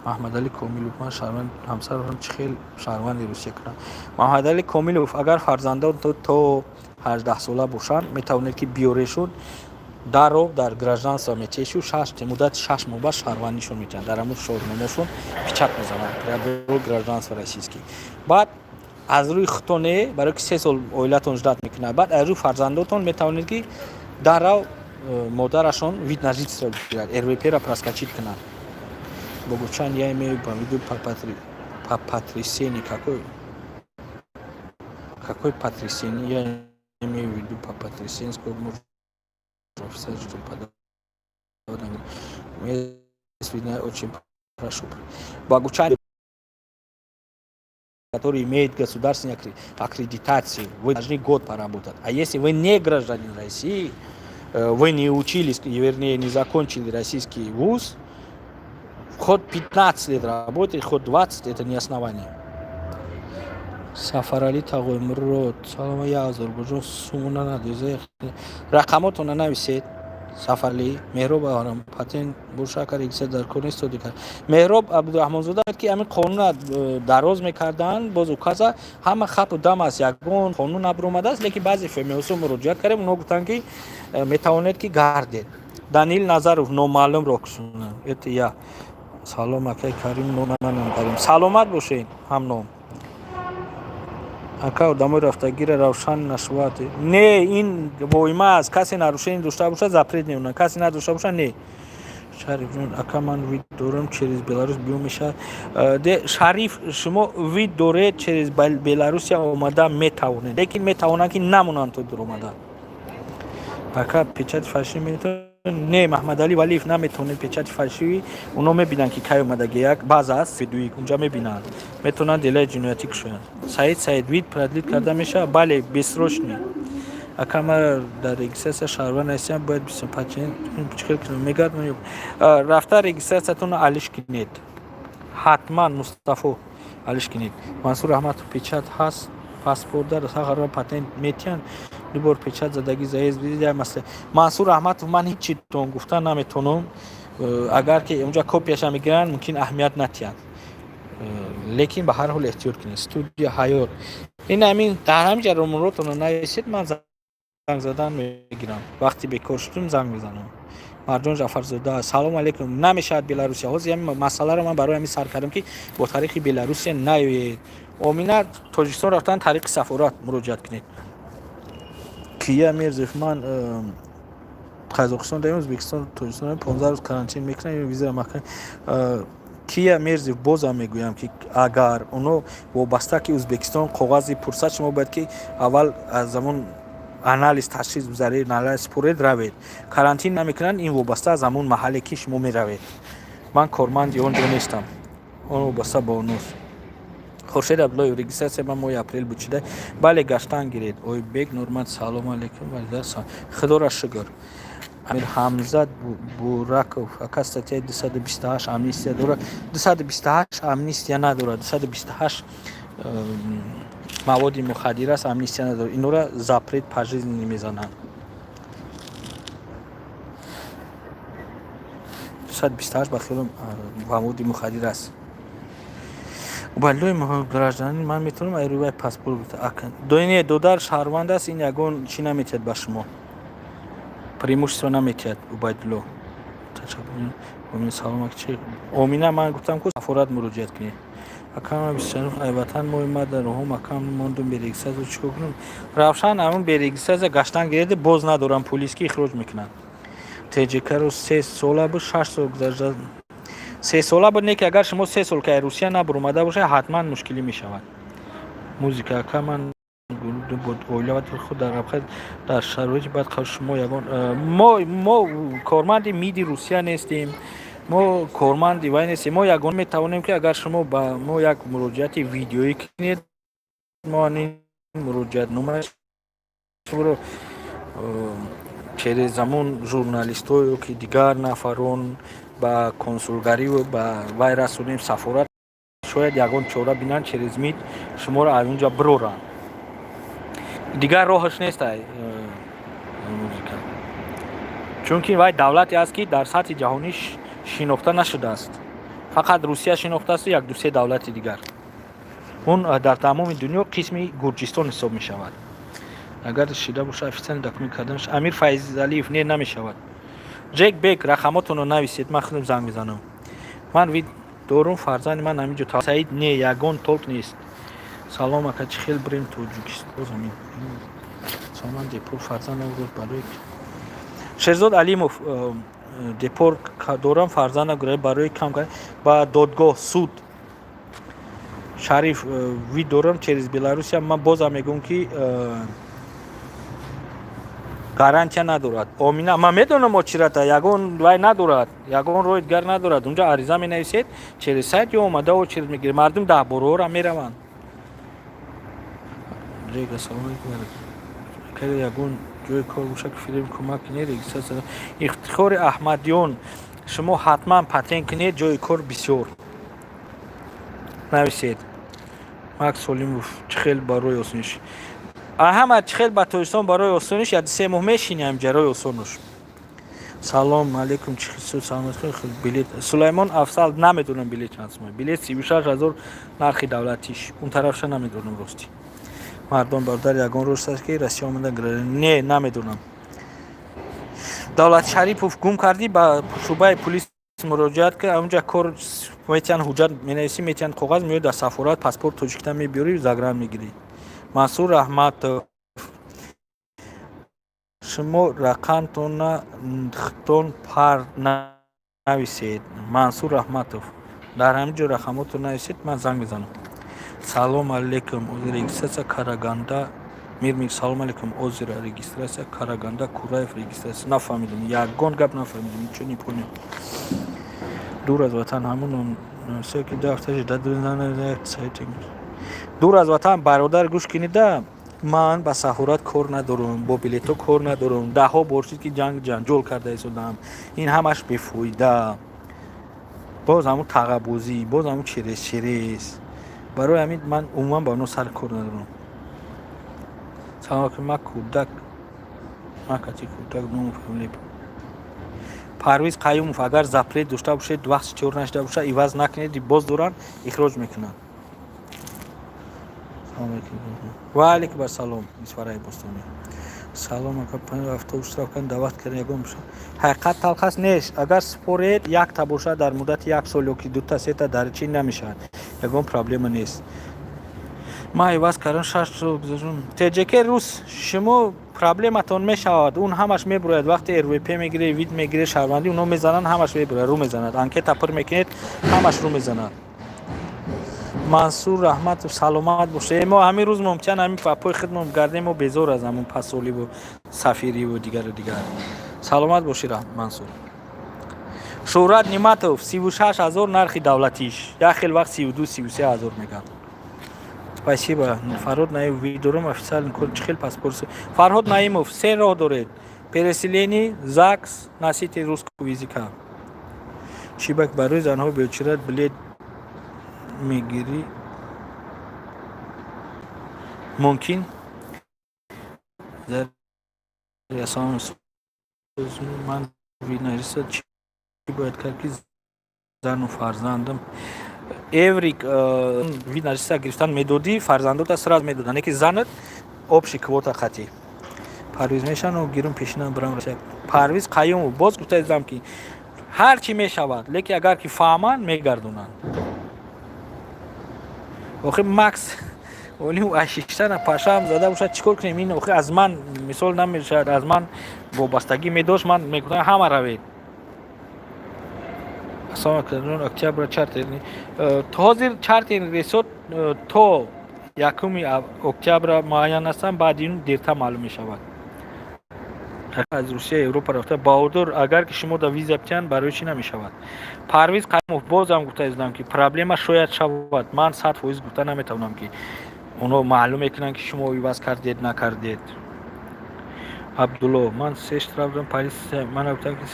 Маҳмадалӣ Комилов, ман шаҳрванд, ҳамсарам чӣ хел шаҳрванди Русия кунам? Маҳмадалӣ Комилов, агар фарзандон то 18-сола бошанд, метавонед, ки биёрешон, дарров дар гражданство метешу, шаш муддати 6 моҳ баъд шаҳрвандишон метиҳанд, дар ҳамун шоҳномошон печать мезананд, приобрел гражданство российский. Баъд аз рӯи худтон не, барои ки 3 сол оилатон ждать мекунад, баъд аз рӯи фарзандотон метавонед, ки даррав модарашон вид на жительство гирад, РВП-ра проскочить кунад. Богучан, я имею в виду по потрясению. Какой потрясение? Я имею в виду по потрясению, сколько можно офицер, что подавать. Видно, очень прошу. Богучан, который имеет государственную аккредитацию, вы должны год поработать. А если вы не гражданин России, вы не учились, вернее, не закончили российский вуз, хоть 15 лет работать, хоть 20, это не основание. Сафарали Тағоимурод, салом, я Озарбойҷон, сумуна надеза, рақамотона нависед. Сафарали Меҳроб, патент бошака, регистрация дар кор нест. Дигар Меҳроб Абдураҳмонзода, ки ҳамин қонуна дароз мекарданд, боз указа ҳама хату дам аст, ягон қонун набуромадааст, лекин баъзе ФМС муроҷиат кардем, онҳо гуфтанд, ки метавонед, ки гардед. Данил Назаров, номаълум роксуна, это я. Салом, акай Карим, номанам Карим, саломат бошед, ҳамном. Ака, одамои рафтагира равшан нашавад? Не, ин воима аст, касе нарушение дошта бошад, запрет мемонад, касе надошта бошад, не. Шариф ака, ман вид дорам, через Беларус биё мешавад? Шариф, шумо вид доред, через Беларусия омада метавонед, лекин метавонанд, ки намонанд то дуромада. Ака, печати фальшивый метавонед? Не, Маҳмадалӣ Валиев, наметавонед печати фальшивый. Оно мебинанд, ки кай омадаги, як база аст ведуик, унҷа мебинанд, метавонанд делаи ҷиноятӣ кушоянд. Саид Саид, вид продлить карда мешавад? Бале, бессрочный. Ака, ма дар регистрация шаҳрванд ҳастам, бояд чикор кунам? Мегӯяд, рафта регистрациятонро алиш кунед ҳатман. Мустафо, алиш кунед. Мансур Раҳматов, печать ҳаст паспортдар, сахарова патент метиҳанд? Ду бор печать задагӣ, заезд бидид. Масъала, Мансур Раҳматов, ман ҳеҷ читон гуфта наметавонам. Агар ки унҷа копияша мегиранд, мумкин аҳамият натиҳанд, лекин ба ҳар ҳол эҳтиёт кунед. Студия Ҳаёт, ин ҳамин дар ҳамин ҷа румуротонро нависед, ман занг задан мегирам. Вақти бекор шудум, занг мезанам. Марҷон Ҷафарзода, салому алейкум. Намешавад Беларусия. Ҳозир ҳамин масъаларо ман барои ҳамин сар кардам, ки бо тариқи Беларусия наёед. Омина, Тоҷикистон рафтан, тариқи сафорат муроҷиат кунед. Кия Мирзев, ман Қазоқистон даем, Ӯзбекистон, Тоҷикистон, 15 рӯз карантин мекунам ё виза макан? Кия Мирзев, бозам мегӯям, ки агар оно вобаста ки Ӯзбекистон коғази пурсад, шумо бояд ки аввал аз замон анализ, ташхис гузаред, анализ супоред, равед. Карантин намекунанд, ин вобаста аз ҳамон маҳалле, ки шумо меравед. Ман корманди он ҷо нестам, он вобаста ба оност. Хуршед Абдуллоев, регистрация ман моҳи апрел буд шуда? Бале, гаштан гиред. Ойбек Нурмад, салому алейкум. Худоро шукр. Амир Ҳамзат Бураков, ака, статьяи 228 амнистия дорад? 228 амнистия надорад. 228 маводи мухаддир аст, амнистия надорад. Инора запрет пожизненный мезананд. 228 ба хело маводи мухаддир аст. Убайдуллои, гражданин, ман метавонам айрӯи паспорт? Не, додар, шаҳрванд аст, ин ягон чӣ наметиҳад ба шумо, преимущество наметиҳад. Убайдулло, салом. Омина, ман гуфтам ку, сафорат муроҷиат кунед. Акама, бисчанух айватан мои ма дар роҳом, акам, мондум бе регистрация, чӣ кор кунам? Равшан, ҳамун бе регистрация гаштан гиред, боз надорам, полиски ихроҷ мекунанд. ТЖКро 3 сола буд, 6 сол гузашта, 3 сола буд. Не ки агар шумо 3 сол ки Русия набуромада бошед, ҳатман мушкилӣ мешавад. Музика, ака, ман оила худ дар Абхаз дар шароити бад. Шумо ягон, мо корманди МИДи Русия нестем, мо корманди вай нестем. Мо ягон метавонем, ки агар шумо ба мо як муроҷиати видеоӣ кунед, мо ин муроҷиатномаи шуморо через ҳамон журналистҳо ки дигар нафарон ба консулгариву ба вай расонем, сафорат, шояд ягон чора бинанд, через МИД шуморо аз он ҷо бироранд. Дигар роҳаш нест. Музика, чунки вай давлате аст, ки дар сатҳи ҷаҳонӣ шинохта нашудааст. Фақат Русия шинохтааст, як дусе давлати дигар. Он дар тамоми дунё қисми Гурҷистон ҳисоб мешавад. Агар шида боша, официально документ кардан. Амир Файзалиев, не, намешавад. Ҷек Бек, рақамотонро нависед, ман худам занг мезанам. Ман вид дорум, фарзанди ман ҳаминҷо. Саид, не, ягон толк нест. Салом, ака, чӣ хел бирем Тоҷикистон? Саломан, депорт фарзандам барои. Шерзод Алимов, депорт дорам, фарзандам барои кам ба додгоҳ, суд. Шариф, вид дорам через Беларусия? Ман бозам мегӯям, ки гарантия надорад. Омина, ман медонам, очирата ягон вай надорад, ягон роҳи дигар надорад. Унҷо ариза менависед через сайт ё омада очередь мегиред. Мардум даҳбораҳоро мераванд. Ассалому алайкум, ягон ҷои кор боша, ки филм кӯмак кунед, регистрация. Ифтихори Аҳмадиён, шумо ҳатман патент кунед, ҷои кор бисёр, нависед. Макс Солимов, чӣ хел барои осониш? Ҳама чӣ хел ба Тоҷикистон барои осониш? Як 3 моҳ мешини ҳамҷа, рои осонуш. Салом алейкум, чӣ саломат. Билет, Сулаймон Афзал, намедонам билет чанд сомон. Билет 36 000 нархи давлатиш, он тарафша намедонам, ростӣ. Мардон, бародар, ягон рост аст, ки Россия омада? Не, намедонам. Давлат Шарипов, гум кардӣ, ба шӯъбаи пулис муроҷиат кар, онҷа кор метиҳанд, ҳуҷҷат менависӣ, метиҳанд коғаз, меояд дар сафорат, паспорт тоҷикистон мебиёрӣ, загран мегирӣ. Мансур Раҳматов, шумо рақамтона худтон пар Нависед, Мансур Раҳматов, дар ҳамин ҷо рақамотро нависед, ман занг мезанам. Салом алейкум, регистрация Караганда Мирмик. Салом алейкум, озира регистрация Караганда Кураев регистрация. Нафаҳмидам, ягон гап нафаҳмидам, ничего не понял. Дур аз ватан, ҳамун ки 2 ҳафта. Дур аз ватан, бародар, гӯш кинида, ман ба сафорат кор надорам, бо билетҳо кор надорам. Даҳҳо бор шуд, ки ҷанг ҷанҷол карда истодам. Ин ҳамаш бефоида, боз ҳамун тағабозӣ, боз ҳамун через через. Барои ҳамин ман умуман ба онҳо сари кор надорам. Салом алейкум, ма кӯдак, ма кати кӯдак, ному фамилия. Парвиз Қаюмов, агар запрет дошта бошед, вақти чор нашуда бошад, иваз накунед, боз доранд, ихроҷ мекунанд. Ва алейкум ассалом, Исфараи бостонӣ. Салом, ака, автобус штраф кардем, даъват кардем, ягон ҳақиқат талхас нест. Агар според, якта бошад дар муддати як сол ёки дута, сета дар чи намешавад, ягон проблема нест. Ман иваз кардам, 6 сол гузаштум. Теҷеке рус, шумо проблематон мешавад, он ҳамаш мебурояд. Вақте РВП мегире, вид мегире, шаҳрвандӣ, онҳо мезананд, ҳамаш мебурояд, рӯ мезанад. Анкета пур мекунед, ҳамаш рӯ мезанад. Мансур Раҳматов, саломат боше. Мо ҳамин рӯз мумкин ҳамин папои худмон гардем, мо безор аз ҳамун пасоливу сафириву дигару дигар. Саломат бошӣ, Мансур. Шӯҳрат Ниматов, 36 000 нархи давлатиш, як хел вақт 32, 33 000 мегӯянд. Спасибо. Фарҳод Наимов, вид дорум, официально чӣ хел паспорт? Фарҳод Наимов, се роҳ доред: переселение, ЗАГС, носитель русского языка. Чибак, барои занҳо бечират билет мегирӣ мумкин? Ассалому, ман вид на жительство, чӣ бояд кард, ки зану фарзандам эврик вид на жительство гирифтан медодӣ, фарзандота сразу медоданд, яки занат общий квота хати. Парвиз, мешану гирум пешина бирам? Парвиз Қаюмов, боз гуфта дидам, ки ҳар чӣ мешавад, лекин агар ки фаҳманд, мегардонанд. Охи Макс оли ашиштана пашаам зада бошад, чӣ кор кунем? Ин охи аз ман мисол намешавад. Аз ман вобастагӣ медошт, ман мегуфтам, ҳама равед. Ассалому алайкум, октябра чартер, ҳозир чартер рейсот то 1 октябра муайян ҳастанд, баъди ин дертар маълум мешавад. Аз Русия Европа рафта, баҳодур, агар ки шумо да виза битиҳанд, барои чӣ намешавад? Парвиз Қаймов, бозам гуфта издам, ки проблема шояд шавад. Ман 100% гуфта наметавонам, ки онҳо маълум мекунанд, ки шумо иваз кардед, накардед. Абдулло, ман се штраф дорам, полиция ман гуфтам, ки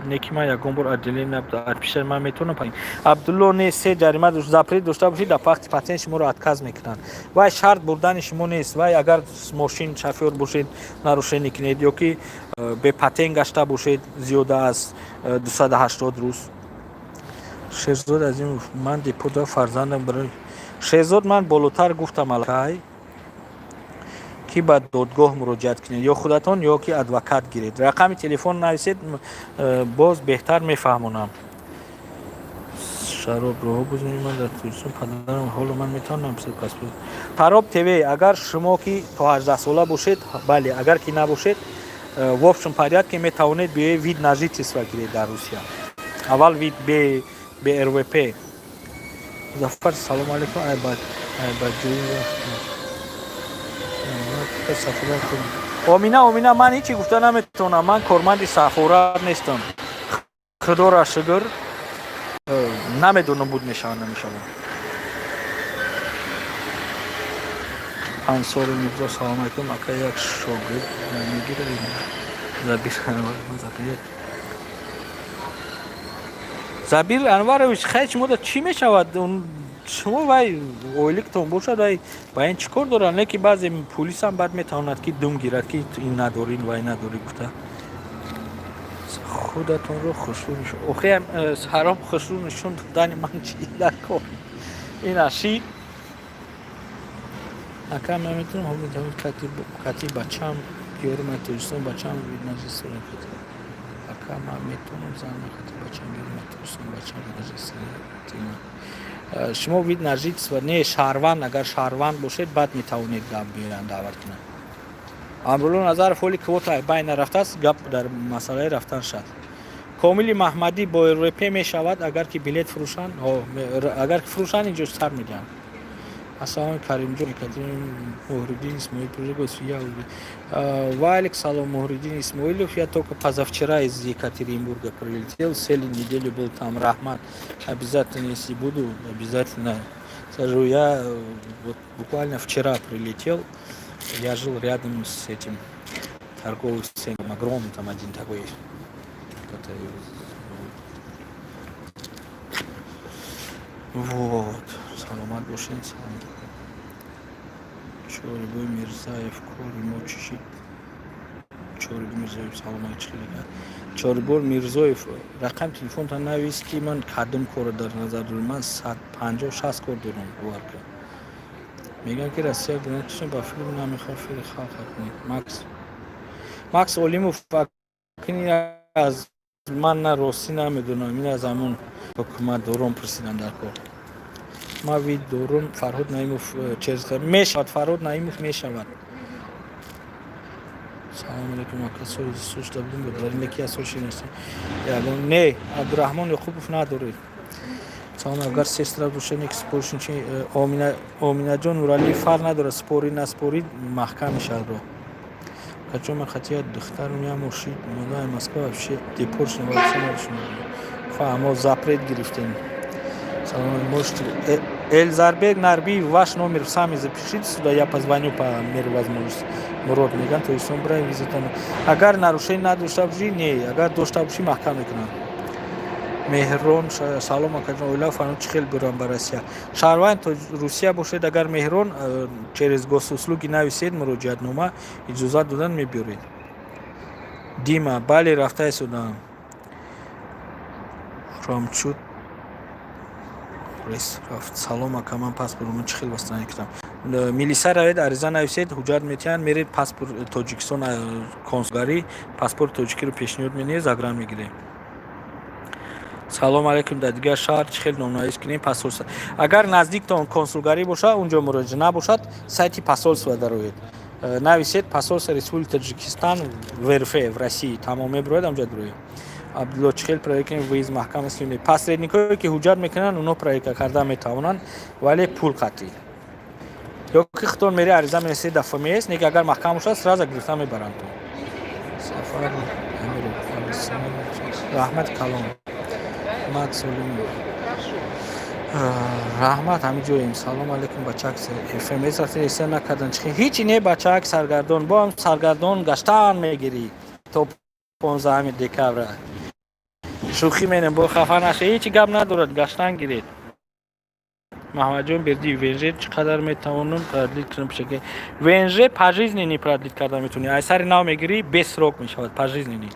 неки ман ягон бор отделение набуда, отпиша ман метавонам? Абдулло, не, се ҷарима, запрет дошта бошед, дар вақти патент шуморо отказ мекунанд. Вай шарт бурдани шумо нест. Вай агар мошин шофёр бошед, нарушение кунед ё ки бепатент гашта бошед зиёда аз 280 рӯз. Шерзод Азимов, ман депорт, фарзандам барои. Шерзод, ман болотар гуфтам аллакай, ки ба додгоҳ муроҷиат кунед, ё худатон, ё ки адвокат гиред. Рақами телефон нависед, боз беҳтар мефаҳмонам. Шароб роҳо бузмени, ман дар Тоҷикистон падарам, ҳоло ман метавонам паспорт? Тароб ТВ, агар шумо ки то 18 сола бошед, бале. Агар ки набошед, в общем порядке метавонед биёед, вид на жительство гиред дар Русия. Аввал вид бе РВП. Зафар, салому алейкум. Айбаҷои Омина, Омина, ман ҳечи гуфта наметавонам, ман корманди сафорат нестам. Худоро шукр, намедонам, буд мешавад, намешавад. Ансори Мирзо, салому алейкум, ака, як шогирд мегирад. Забир Забир Анварович, хай, шумо да чӣ мешавад? Шумо вай ойликтон бошад, вай ба ин чӣ кор доранд? Лекин баъзе пулисам баъд метавонад, ки дум гирад, ки ин надорӣ, вай надорӣ гуфта. Худатонро хушрӯ нишон. Охи ҳаром, хушрӯ нишон додани ман чӣ дар кор? Ин ашид, ака, ман метавонам кати бачаам биёрам аз Тоҷикистон, бачаам вид на жительство? Ака, ман метавонам зан кати бачаам биёрам аз Тоҷикистон, бачаам вид на жительство? Шумо вид на жительство не, шаҳрванд. Агар шаҳрванд бошед, баъд метавонед биёянд, даъват кунанд. Амрулло Назаров, ҳоли квота байн нарафтааст, гап дар масъалаи рафтан шад. Комили Маҳмадӣ, бо РВП мешавад, агар ки билет фурӯшанд? Агар ки фурӯшанд, инҷо сар медиҳанд. Ассалому Каримҷон, Муҳриддин Исмоилов. Я Валик, салом, Муҳриддин Исмоилов. Я только позавчера из Екатеринбурга прилетел, целую неделю был там. Раҳмат, обязательно, если буду, обязательно скажу. Я вот буквально вчера прилетел, я жил рядом с этим торговым центром, огромный там один такой, который зовут. Вот, саломат бошед, салом. Чорибой Мирзаев, кори мо чӣ шид? Чорибой Мирзоев, саломат. Чӣ хеле Чорибой Мирзоев, рақами телефонта навис, ки ман кадом корро дар назар дорам. Ман 150-60 кор дорам, бовар кун. Мегӯянд, ки Россия гуноҳ ба филм намехоҳад, фири халқ кунед. Макс Олимов, аз ман на, ростӣ намедонам, ин аз ҳамон ҳукуматдорон пурсидам дар кор. Ман вид дорум. Фарҳод Наимов, через мешавад. Фарҳод Наимов, мешавад. Салому алейкум, ака, соли сушта будем, вале ки аз сол шиносем. Ягон не, Абдураҳмон Ёқубов, надоред. Салом, агар сестра бошед, ки споришин чи? Омина, Оминаҷон Нуралиев, фарқ надорад, спорӣ, наспорӣ, маҳкам мешавад роҳ. Качо, ман хати духтарам як мошин модаи Москва, вообще депорт шудем, вообще надошем. Фаҳмо, запрет гирифтем. Салом, можете, Эльзарбек Нарбиев, ваш номер сами запишите сюда, я позвоню по мере возможности. Мурод меган, то есть он брай визитам. Агар нарушение надошта бошӣ, не, агар дошта бошӣ, маҳкам мекунанд. Меҳрон, салом, акаҷон, оила фармуд, чӣ хел бурам ба Россия? Шаҳрванд Русия бошед, агар Меҳрон, через госуслуги нависед муроҷиатнома, иҷозат додан, мебиёред. Дима, бале, рафта истодам. Ромчуд рафт. Салом, ака, ман паспортмо чӣ хел восстановить кардам? Милиса равед, ариза нависед, ҳуҷҷат метиҳанд, меред паспорт Тоҷикистон, консулгарӣ, паспорти тоҷикиро пешниҳод менеед, загран мегирем. Салом алейкум, дар дигар шаҳр чӣ хел номнавис кунем посольство? Агар наздиктон консулгарӣ бошад, унҷо муроҷиа, набошад, сайти посольства дароед, нависед «Посольство Республики Таджикистан в РФ, в России», тамом, мебирояд, амҷа дуроед. Абдулло, чӣ хел проверка кунем выезд маҳкам аст? Посредникое ки ҳуҷҷат мекунанд, онҳо проверка карда метавонанд, вале пул қатъӣ. Ё ки худтон мери, ариза менависед дар ФМС, неки агар маҳкам бошад, сразу гирифта мебаранд. То Сафар раҳмати калон. Макс Олимов, раҳмат, ҳамин ҷоем. Салом алейкум, бачак, ФМС рафта эса накардан чи? Ҳичи не, бачак, саргардон, бо ҳам саргардон гаштан мегирӣ то 15 декабра. Шӯхӣ менем, бо хафа наша, ҳечи гап надорад, гаштан гиред. Маҳмадҷон Бердиев, ВНЖ чӣ қадар метавонам продлить кунам? Пешаки ВНЖ пожизненный продлить карда метавонӣ, ай сари нав мегирӣ, без срок мешавад, пожизненный.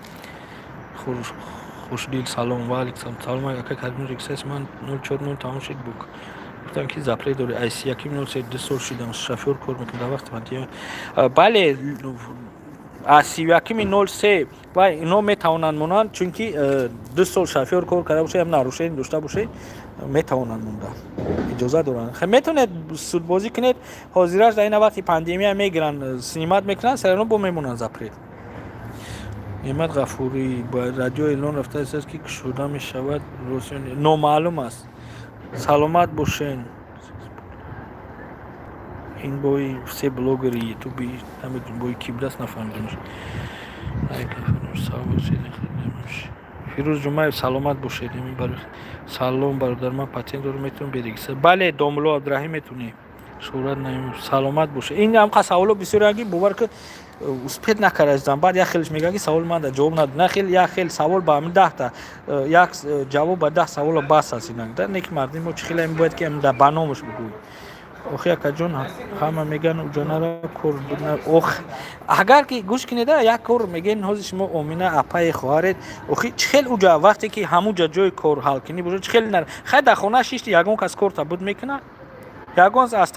Хушдил, салом. Ваалик салом, ака Карим, регистрация ман 040 тамом шуд, бук гуфтам, ки запрет дори, ай 31.03 2 сол шидам, шофёр кор мекунам дар вақти пандемия. Бале, аз 31.03 ва ино метавонанд монанд, чунки 2 сол шофёр кор карда бошед, нарушение дошта бошед, метавонанд монда, иҷоза доранд. Метавонед судбозӣ кунед. Ҳозираш дар ин вақти пандемия мегиранд, снимать мекунанд, сарано бо мемонанд запрет. Неъмат Ғафурӣ, ба радио эълон рафтааст, ки кушода мешавад, номаълум аст. Саломат бошен. Ин бои все блогери ютуби, намедонам, бои ки будаст, нафаҳмидам. Фирӯз Ҷумаев, саломат бошед. Салом, бародар, ман патент дорам, метавонам берегистр? Бале, домулло Абдураҳим, метавонӣ. Шӯҳрат Наимов, саломат бошед. Ин ҳам саволо бисёре, ки бовар ки успеть накардаистам. Баъд як хелеш мегӯяд, ки саволи ман ҷавоб надод. На хел, як хел савол ба ҳамин 10-та, як ҷавоб ба 10 савола бас аст. Ина не ки мардуми мо чӣ хеле бояд, ки ба номаш бигӯй. Охи, акаҷон, ҳама мегӯянд, уҷанара кор. Ох, агар ки гӯш кунеда, як кор мегӯен, ҳозир шумо Омина апаи хоҳаред. Охи, чӣ хел уҷа, вақте ки ҳамуҷа ҷои кор ҳалкунӣ бошад, чӣ хел? Хай, дар хона шишти, ягон кас корта буд мекунад? Ягон аз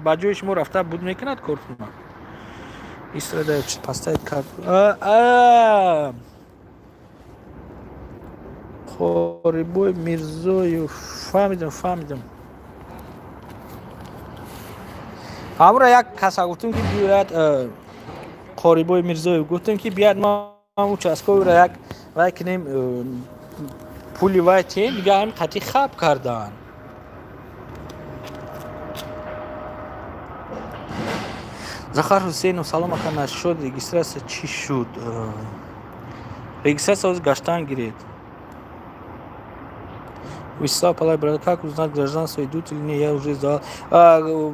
ба ҷои шумо рафта буд мекунад кортуна? Истрада поставить карту. Қорибой Мирзоев, фаҳмидам, фаҳмидам. Ҳамура як каса гуфтем, ки биёяд. Қорибой Мирзоев, гуфтем, ки биёяд, ма участковыйро як Вай кунем, пули вай тием, дига ҳами қатӣ хаб карданд. Захар Ҳусейнов, салом, ака, нашуд регистрация, чӣ шуд? Регистрация ҳозир гаштан гиред. Вячеслав Палай, брат, как узнать, гражданство идут или не? Я уже сдавал.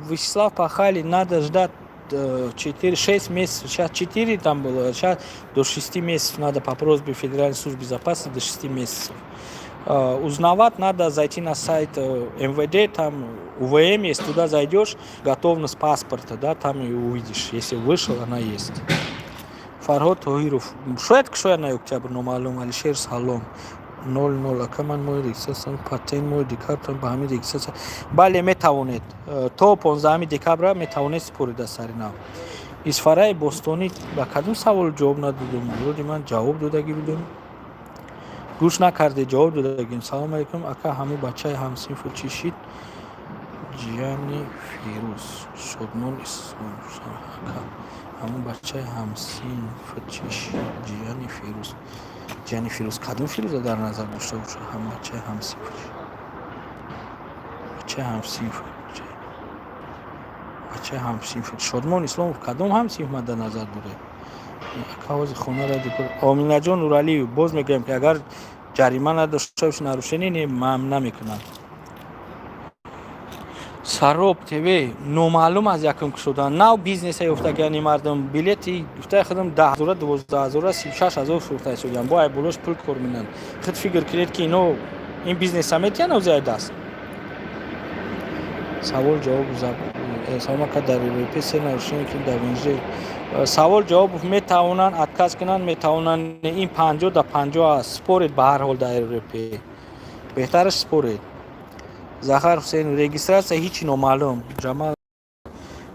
Вячеслав Пахали, надо ждать 4, 6 месяцев. Сейчас 4 там было, сейчас до 6 месяцев надо по просьбе Федеральной службы безопасности, до 6 месяцев. Узнавать надо зайти на сайт МВД, там УВМ есть, туда зайдешь, готовность паспорта, да, там и увидишь. Если вышел, она есть. Фарҳод Тоҳиров, шояд кушояд на октябр, номаълум. Алишер, салом. 00, ака, ман моҳи регистрация, патент моҳи декабр, ба ҳамин регистрация. Бале, метавонед, то 15 декабра метавонед супорида сари нав. Исфараи Бостонӣ, ба кадом савол ҷавоб надодум? Вроде ман ҷавоб додагӣ будум, гӯш накарде, ҷавоб додагим. Салом алейкум, ака, ҳамун бачаи ҳамсинфу чӣ шид, ҷияни Фирӯз? Шодмон Ислом, ака, ҳамун бачаи ҳамсинфу чӣ шид, ҷияни Фирӯз? Ҷияни Фирӯз, кадом Фирӯза дар назар дошта бошад? Ҳам бачаи ҳамсинф, бачаи ҳамсинф, бачаи ҳамсинф. Шодмон Исломов, кадом ҳамсинф ман дар назар доред? Ака, ҳозир хонара. Оминаҷон Нуралиев, боз мегӯям, ки агар ҷарима надошта боши, нарушение не намекунам. Сароб ТВ, номаълум аз якум кушодан. Нав бизнеса ёфтагиани мардум билети гуфтаи худам 10 ҳазора, 12 ҳазора, 36 ҳазор фурӯхта истодиям, бо ай болош пул кор менанд. Худ фикр кунед, ки ино ин бизнеса метиҳанд ози ай даст. Савол ҷавоб. Салом, ака, дар РВП се нарушение ки дар ВНЖ. Савол ҷавоб, метавонанд отказ кунанд, метавонанд. Ин 50 да 50 аст. Според, ба ҳар ҳол дар РВП беҳтараш според. Захар Ҳусейн, регистрация ҳичи номаълум. Ҷамал,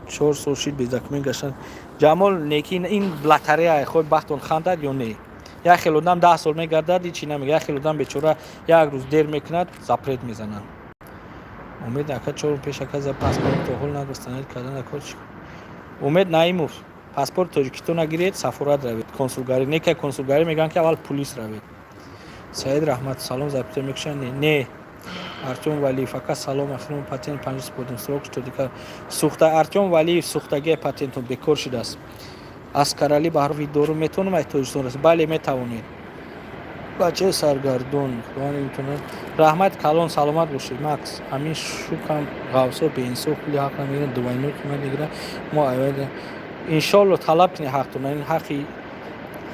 4 сол шид без документ гаштан. Ҷамол, неки ин лотерея, хой бахтон хандад ё не. Як хел одам 10 сол мегардад, ҳичи намега, як хел одам бечора як рӯз дер мекунад, запрет мезананд. Умед ака, чор пеш ака за паспорт то ҳол надостанед кардан кор чӣ? Умед Наимов, паспорт Тоҷикистон нагиред, сафорат равед, консулгарӣ. Нека консулгарӣ мегӯянд, ки аввал пулис равед. Саид Раҳмат, салом, запрет мекушанд? Не. Артём Валиев, ака, салом, ахирон патент панҷ супордем, срок то дигар сухта. Артём Валиев, сухтагии патентон бекор шудааст. Аскарали Баҳрови, дору метавонам аз Тоҷикистон рас? Бале, метавонед. Бачаи саргардон, раҳмат калон, саломат бошед. Макс, ҳамин шукам ғавсо беинсоф, пули ҳақ намегиранд, двойной қимат мегиранд. Мо иншолло талаб кунед ҳақтона, ин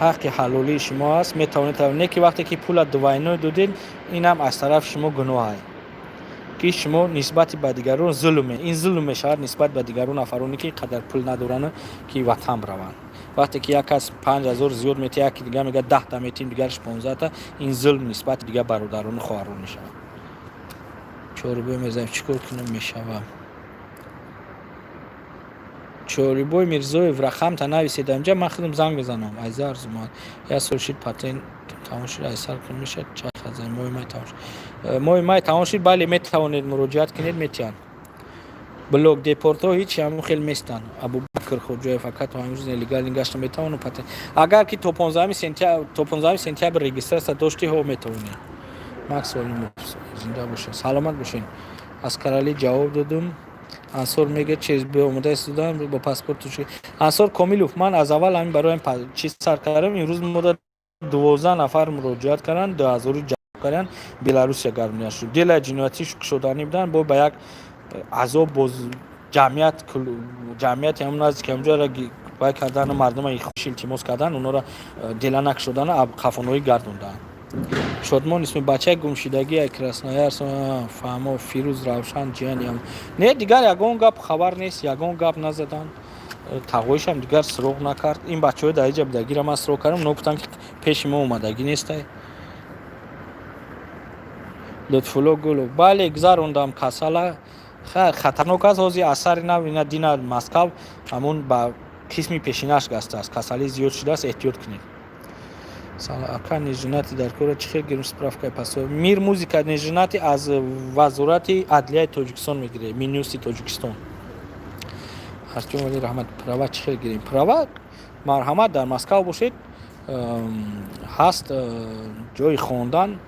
ҳаққи ҳалолии шумо аст, метавонед. Не ки вақте ки пула двойной додед, инам аз тарафи шумо гуноҳ, ки шумо нисбати ба дигарон зулм, ин зулм мешавад нисбат ба дигарон нафароне, ки қадар пул надоранд, ки ватан раванд. Вақте ки як кас 5000 зиёд метиҳад, яки дигар мегӯяд 10-та метиҳем, дигараш 15-та, ин зулм нисбати дигар бародарону хоҳарон мешавад. Чорибой Мирзоев, чӣ кор кунам мешавад? Чорибой Мирзоев, рақамта нависед инҷа, ман худам занг мезанам. Айза Арзумад, як сол шид патент тамом шуд, айсар кун мешад? Чахазай, моҳи май тамом шуд, моҳи май тамом шуд. Бале, метавонед муроҷиат кунед, метиҳанд. Блок депортҳо ҳеч ҳамон хел местанд. Абубакр Хоҷоев, ака, то ҳамрӯз нелегально гашта метавонам патент? Агар ки то 15 сентябр, то 15 сентябр регистрация доштӣ, ҳо, метавонед. Макс Олимов, зинда бошед, саломат бошед. Аскаралӣ, ҷавоб додум. Ансор мегӯяд, через омода истодан бо паспорт. Ансор Комилов, ман аз аввал ҳамин барои чиз сар кардам. Имрӯз мода 12 нафар муроҷиат карданд, 2000 ҷавоб карданд, Беларусия гармония шуд. Дела ҷиноятӣ кушоданӣ буданд, бо ба як азоб боз ҷамъияти ҳамон наздик ҳамҷоро вай кардану мардума хуш илтимос кардан, онҳоро дела накушодану қафоноӣ гардонданд. Шодмон исми бачаи гумшидагии Красноярск, фаҳмо. Фирӯз Равшан, ҷияни не, дигар ягон гап хабар нест, ягон гап назаданд. Тағоишам дигар суроғ накард. Ин бачаҳои дар иҷа будагиро ман суроғ кардам, оно гуфтанд, ки пеши мо омадагӣ нестай. Лутфулло Гулов, бале, гузарондам, касала хатарнок аст. Ҳозир асари нав ина дина Москав ҳамун ба қисми пешинаш гастааст, касалӣ зиёд шудааст, эҳтиёт кунед. Ака, неженатый дар кора чӣ хел гирем справкаи пасо? Мир Музика, неженатый аз Вазорати адлияи Тоҷикистон мегиред, Минюсти Тоҷикистон. Артём Вали, раҳмат. Права чӣ хел гирем? Права, марҳамат, дар Москав бошед. Ҳаст ҷои хондан,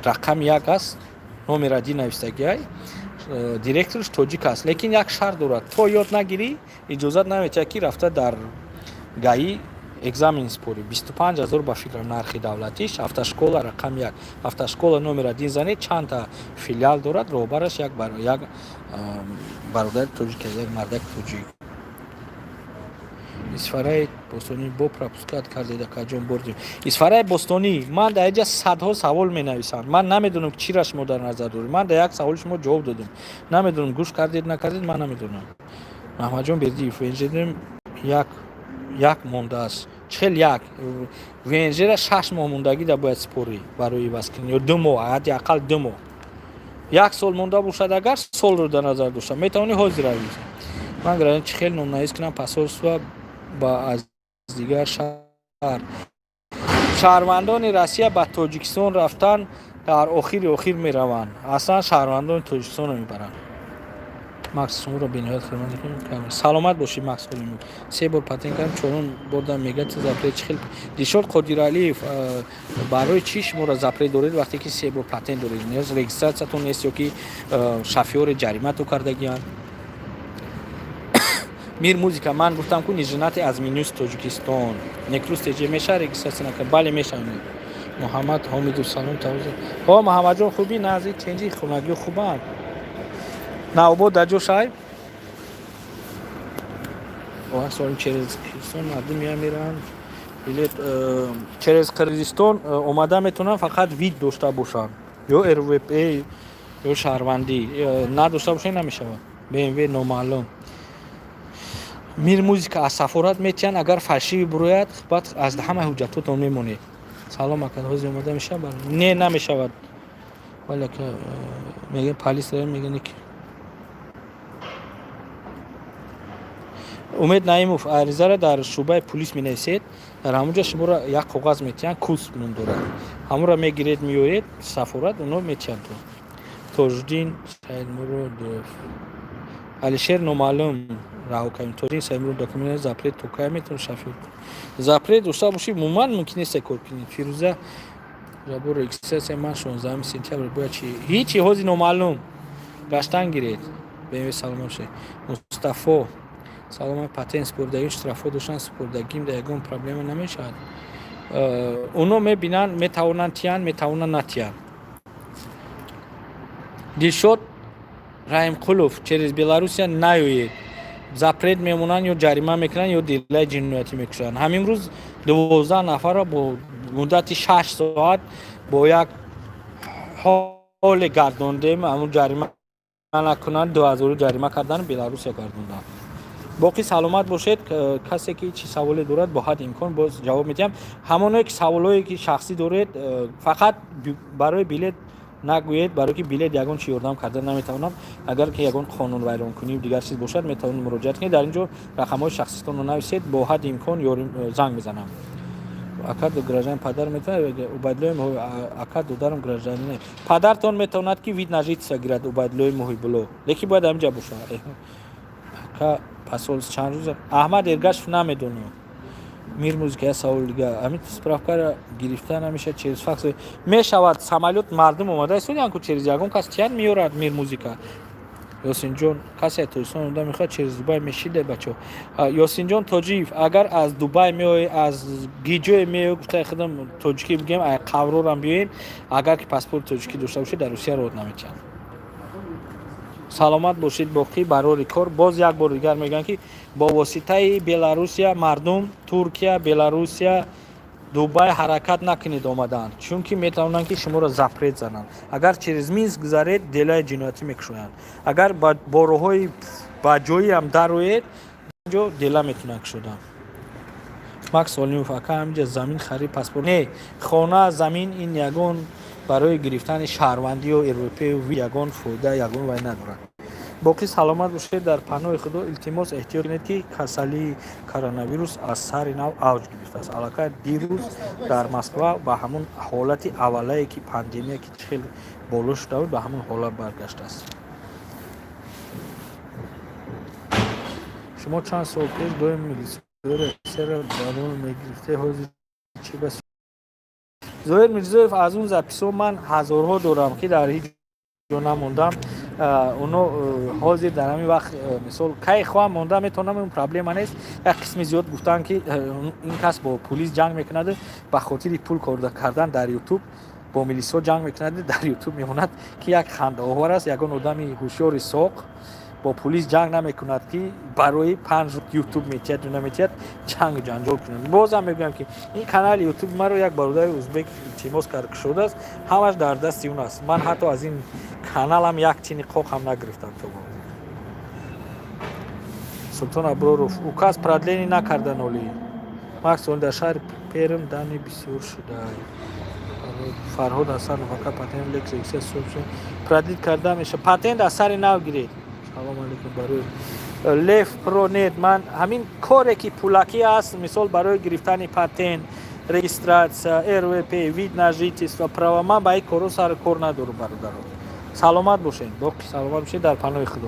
рақами як аст, номер один навистагиай, директорш тоҷик аст, лекин як шарт дорад: то ёд нагирӣ, иҷозат наметиҳад, ки рафта дар ГАИ экзамен спорӣ. 25 000, ба фикрам, нархи давлатиш. Автошкола рақами як, автошкола номер один занед, чандта филиал дорад. Роҳбараш як бародари тоҷик, як мардаки тоҷик. Исфараи бостонӣ бо пропускать кардед, акаҷон, бурдем Исфараи бостонӣ. Ман дар инҷа садҳо савол менависам, ман намедонам, чира шумо дар назар доред. Ман дар як саволи шумо ҷавоб додем, намедонам, гӯш кардед, накардед, ман намедонам. Маҳмадҷон Бердиев, ВНЖ як як мондааст. Чхел як ВНЖ-ра 6 моҳ мондагӣ да бояд спорӣ барои иваз кунӣ ё 2 моҳ, ҳадди ақал 2 моҳ. Як сол монда бошад, агар солро дар назар дошта, метавонӣ ҳозир равӣ. Ман граждан, чӣ хел номнавис кунам посольство ба аз дигар шаҳр? Шаҳрвандони Россия ба Тоҷикистон рафтан дар охири охир мераванд, аслан шаҳрвандони Тоҷикистонро мебаранд. Макс, шуморо бениҳоят хидмат мекунем, саломат бошӣ. Макс Холимов, се бор патент кардам, чорум бордам мегӯяд запрет. Чӣ хел? Дилшод Қодиралиев, барои чӣ шуморо запрет доред, вақте ки се бор патент доред? Регистратсиятон нест ё ки шофёри ҷаримату кардагианд? Мир Музика, ман гуфтам ку, неженатый аз Минюст Тоҷикистон. Некрус теҷе меша регистратсия накард? Бале, мешавад. Муҳаммад Ҳомиду, салом. Тавзӣ ҳо, Муҳаммадҷон, хубӣ? Нази ченҷи хонагиё хубанд? Навбод дар ҷо шай. Солим, через Қирғизистон мардум меамиранд? Билет через Қирғизистон омада метавонанд, фақат вид дошта бошанд ё РВП ё шаҳрвандӣ надошта бошанд, намешавад. БМВ номаълум. Мир Музика, аз сафорат метиҳанд, агар фальшивый бурояд, баъд аз ҳама ҳуҷҷатотон мемонед. Салом, ака, ҳозир омода мешавад? Не, намешавад. Вале ака, мегӯяд полис мегӯяд ки Умед Наимов, аризаро дар шӯъбаи пулис менависед, дар ҳамон ҷо шуморо як коғаз метиҳанд, кусп ном дорад, ҳамонро мегиред, меоед сафорат, оно метиҳанд. То Тоҷуддин Саидмуродов, Алишер номаълум раҳо кардем. Тоҷуддин Саидмуродов, документ запрет то кай метавон шофёр? Запрет дошта бошӣ, умуман мумкин нест кор кунӣ. Фирӯза Жабор, регистратсияи ман 16 сентябр, бояд чи? Ҳичи, ҳозир номаълум, гаштан гиред. БМВ, саломат бошед. Мустафо, салома, патент супордагим, штрафҳо доштан, супордагим да ягон проблема намешавад? Оно мебинанд, метавонанд тиянд, метавонанд натиянд. Дилшод Раҳимқулов, через Беларусия наёед, запрет мемонанд, ё ҷарима мекунанд, ё делаи ҷиноятӣ мекушанд. Ҳамин рӯз 12 нафарро бо муддати 6 соат бо як ҳоле гардондем, ҳамун ҷарима накунанд, 2000 ҷарима кардан, Беларусия гардонданд. Боқӣ саломат бошед. Касе ки чӣ саволе дорад, бо ҳадди имкон боз ҷавоб медиҳам. Ҳамоное ки саволҳое ки шахсӣ доред, фақат барои билет нагӯед, барое ки билет ягон чи ёрдам карда наметавонам. Агар ки ягон қонунвайронкунӣ, дигар чиз бошад, метавонед муроҷиат кунед. Дар ин ҷо рақамҳои шахситонро нависед, бо ҳадди имкон занг мезанам. Ака, гражданин падар метавонад? Убайдуллои, ака, додарам гражданин, падартон метавонад ки вид на жительство гирад. Убайдуллои Муҳибулло, лекин бояд ҳаминҷа бошад. Ака, посол чанд рӯза? Аҳмад Эргашев, намедонам. Мир Музика, я савол дига: ҳамин справкаро гирифта намешавад через факс? Мешавад, самолёт мардум омада истодиан ку, через ягон кас тиян меёрад. Мир Музика, Ёсинҷон, касе аз Тоҷикистон омада мехоҳад, через Дубай мешиде? Бачо, Ёсинҷон Тоҷиев, агар аз Дубай меои, аз гиҷое меои, гуфтаи худам тоҷикӣ бигӯем, қаврорам биёем, агар ки паспорти тоҷикӣ дошта бошед, дар Русия роҳ наметиҳанд. Саломат бошед. Боқӣ барори кор. Боз як бор дигар мегӯям, ки бо воситаи Беларусия мардум, Туркия, Беларусия, Дубай ҳаракат накунед омадаанд, чунки метавонанд ки шуморо запрет зананд. Агар через Минск гузаред, делаи ҷиноятӣ мекушоянд. Агар бо роҳҳои ба ҷоиам дароед, ҷо дела метавонанд кушоданд. Макс Олимов, ака, ҳаминҷа замин харид, паспорт не, хона, замин, ин ягон барои гирифтани шаҳрвандию РВП ягон фоида, ягон вай надорад. Боқӣ саломат бошед, дар паноҳи Худо. Илтимос, эҳтиёт кунед, ки касалии коронавирус аз сари нав авҷ гирифтааст. Аллакай дирӯз дар Москва ба ҳамон ҳолати аввалае, ки пандемия ки хеле боло шуда буд, ба ҳамон ҳолат баргаштааст. Шумо чанд сол пеш доим милисия Россияро балон мегирифте, ҳозир чӣ бас? Зоир Мирзоев, аз он записҳо ман ҳазорҳо дорам, ки дар ҳеҷ ҷо намондам. Оно ҳозир дар ҳамин вақт, мисол, кай хоҳам монда метавонам, он проблема нест. Як қисми зиёд гуфтанд, ки ин кас бо пулис ҷанг мекунаду ба хотири пул кор кардан дар Ютуб бо милисҳо ҷанг мекунаду дар Ютуб мемонад, ки як хандаовар аст. Ягон одами ҳушёри соқ бо пулис ҷанг намекунад, ки барои панҷ Ютуб метиҳад, наметиҳад, ҷангу ҷанҷол кунад. Бозам мегӯям, ки ин канали Ютуби маро як бародари узбек илтимос кард, кушодааст, ҳамаш дар дасти он аст. Ман ҳатто аз ин каналам як тини қоқам нагирифтам то. Султон Аброров, указ продление накардан оли. Макс, дар шаҳри Перм дани бисёр шуда. Фарҳод Ҳасанов, ака, патент Лексус продлить карда меша? Патент аз сари нав гиред. Салом алейкум. Барои Лев Про нет, ман ҳамин коре, ки пулакӣ аст, мисол, барои гирифтани патент, регистрация, РВП, вид на жительство, права, ман ба ин корҳо сари кор надорам, бародаро. Саломат бошед, боқи саломат бошед, дар паноҳи Худо.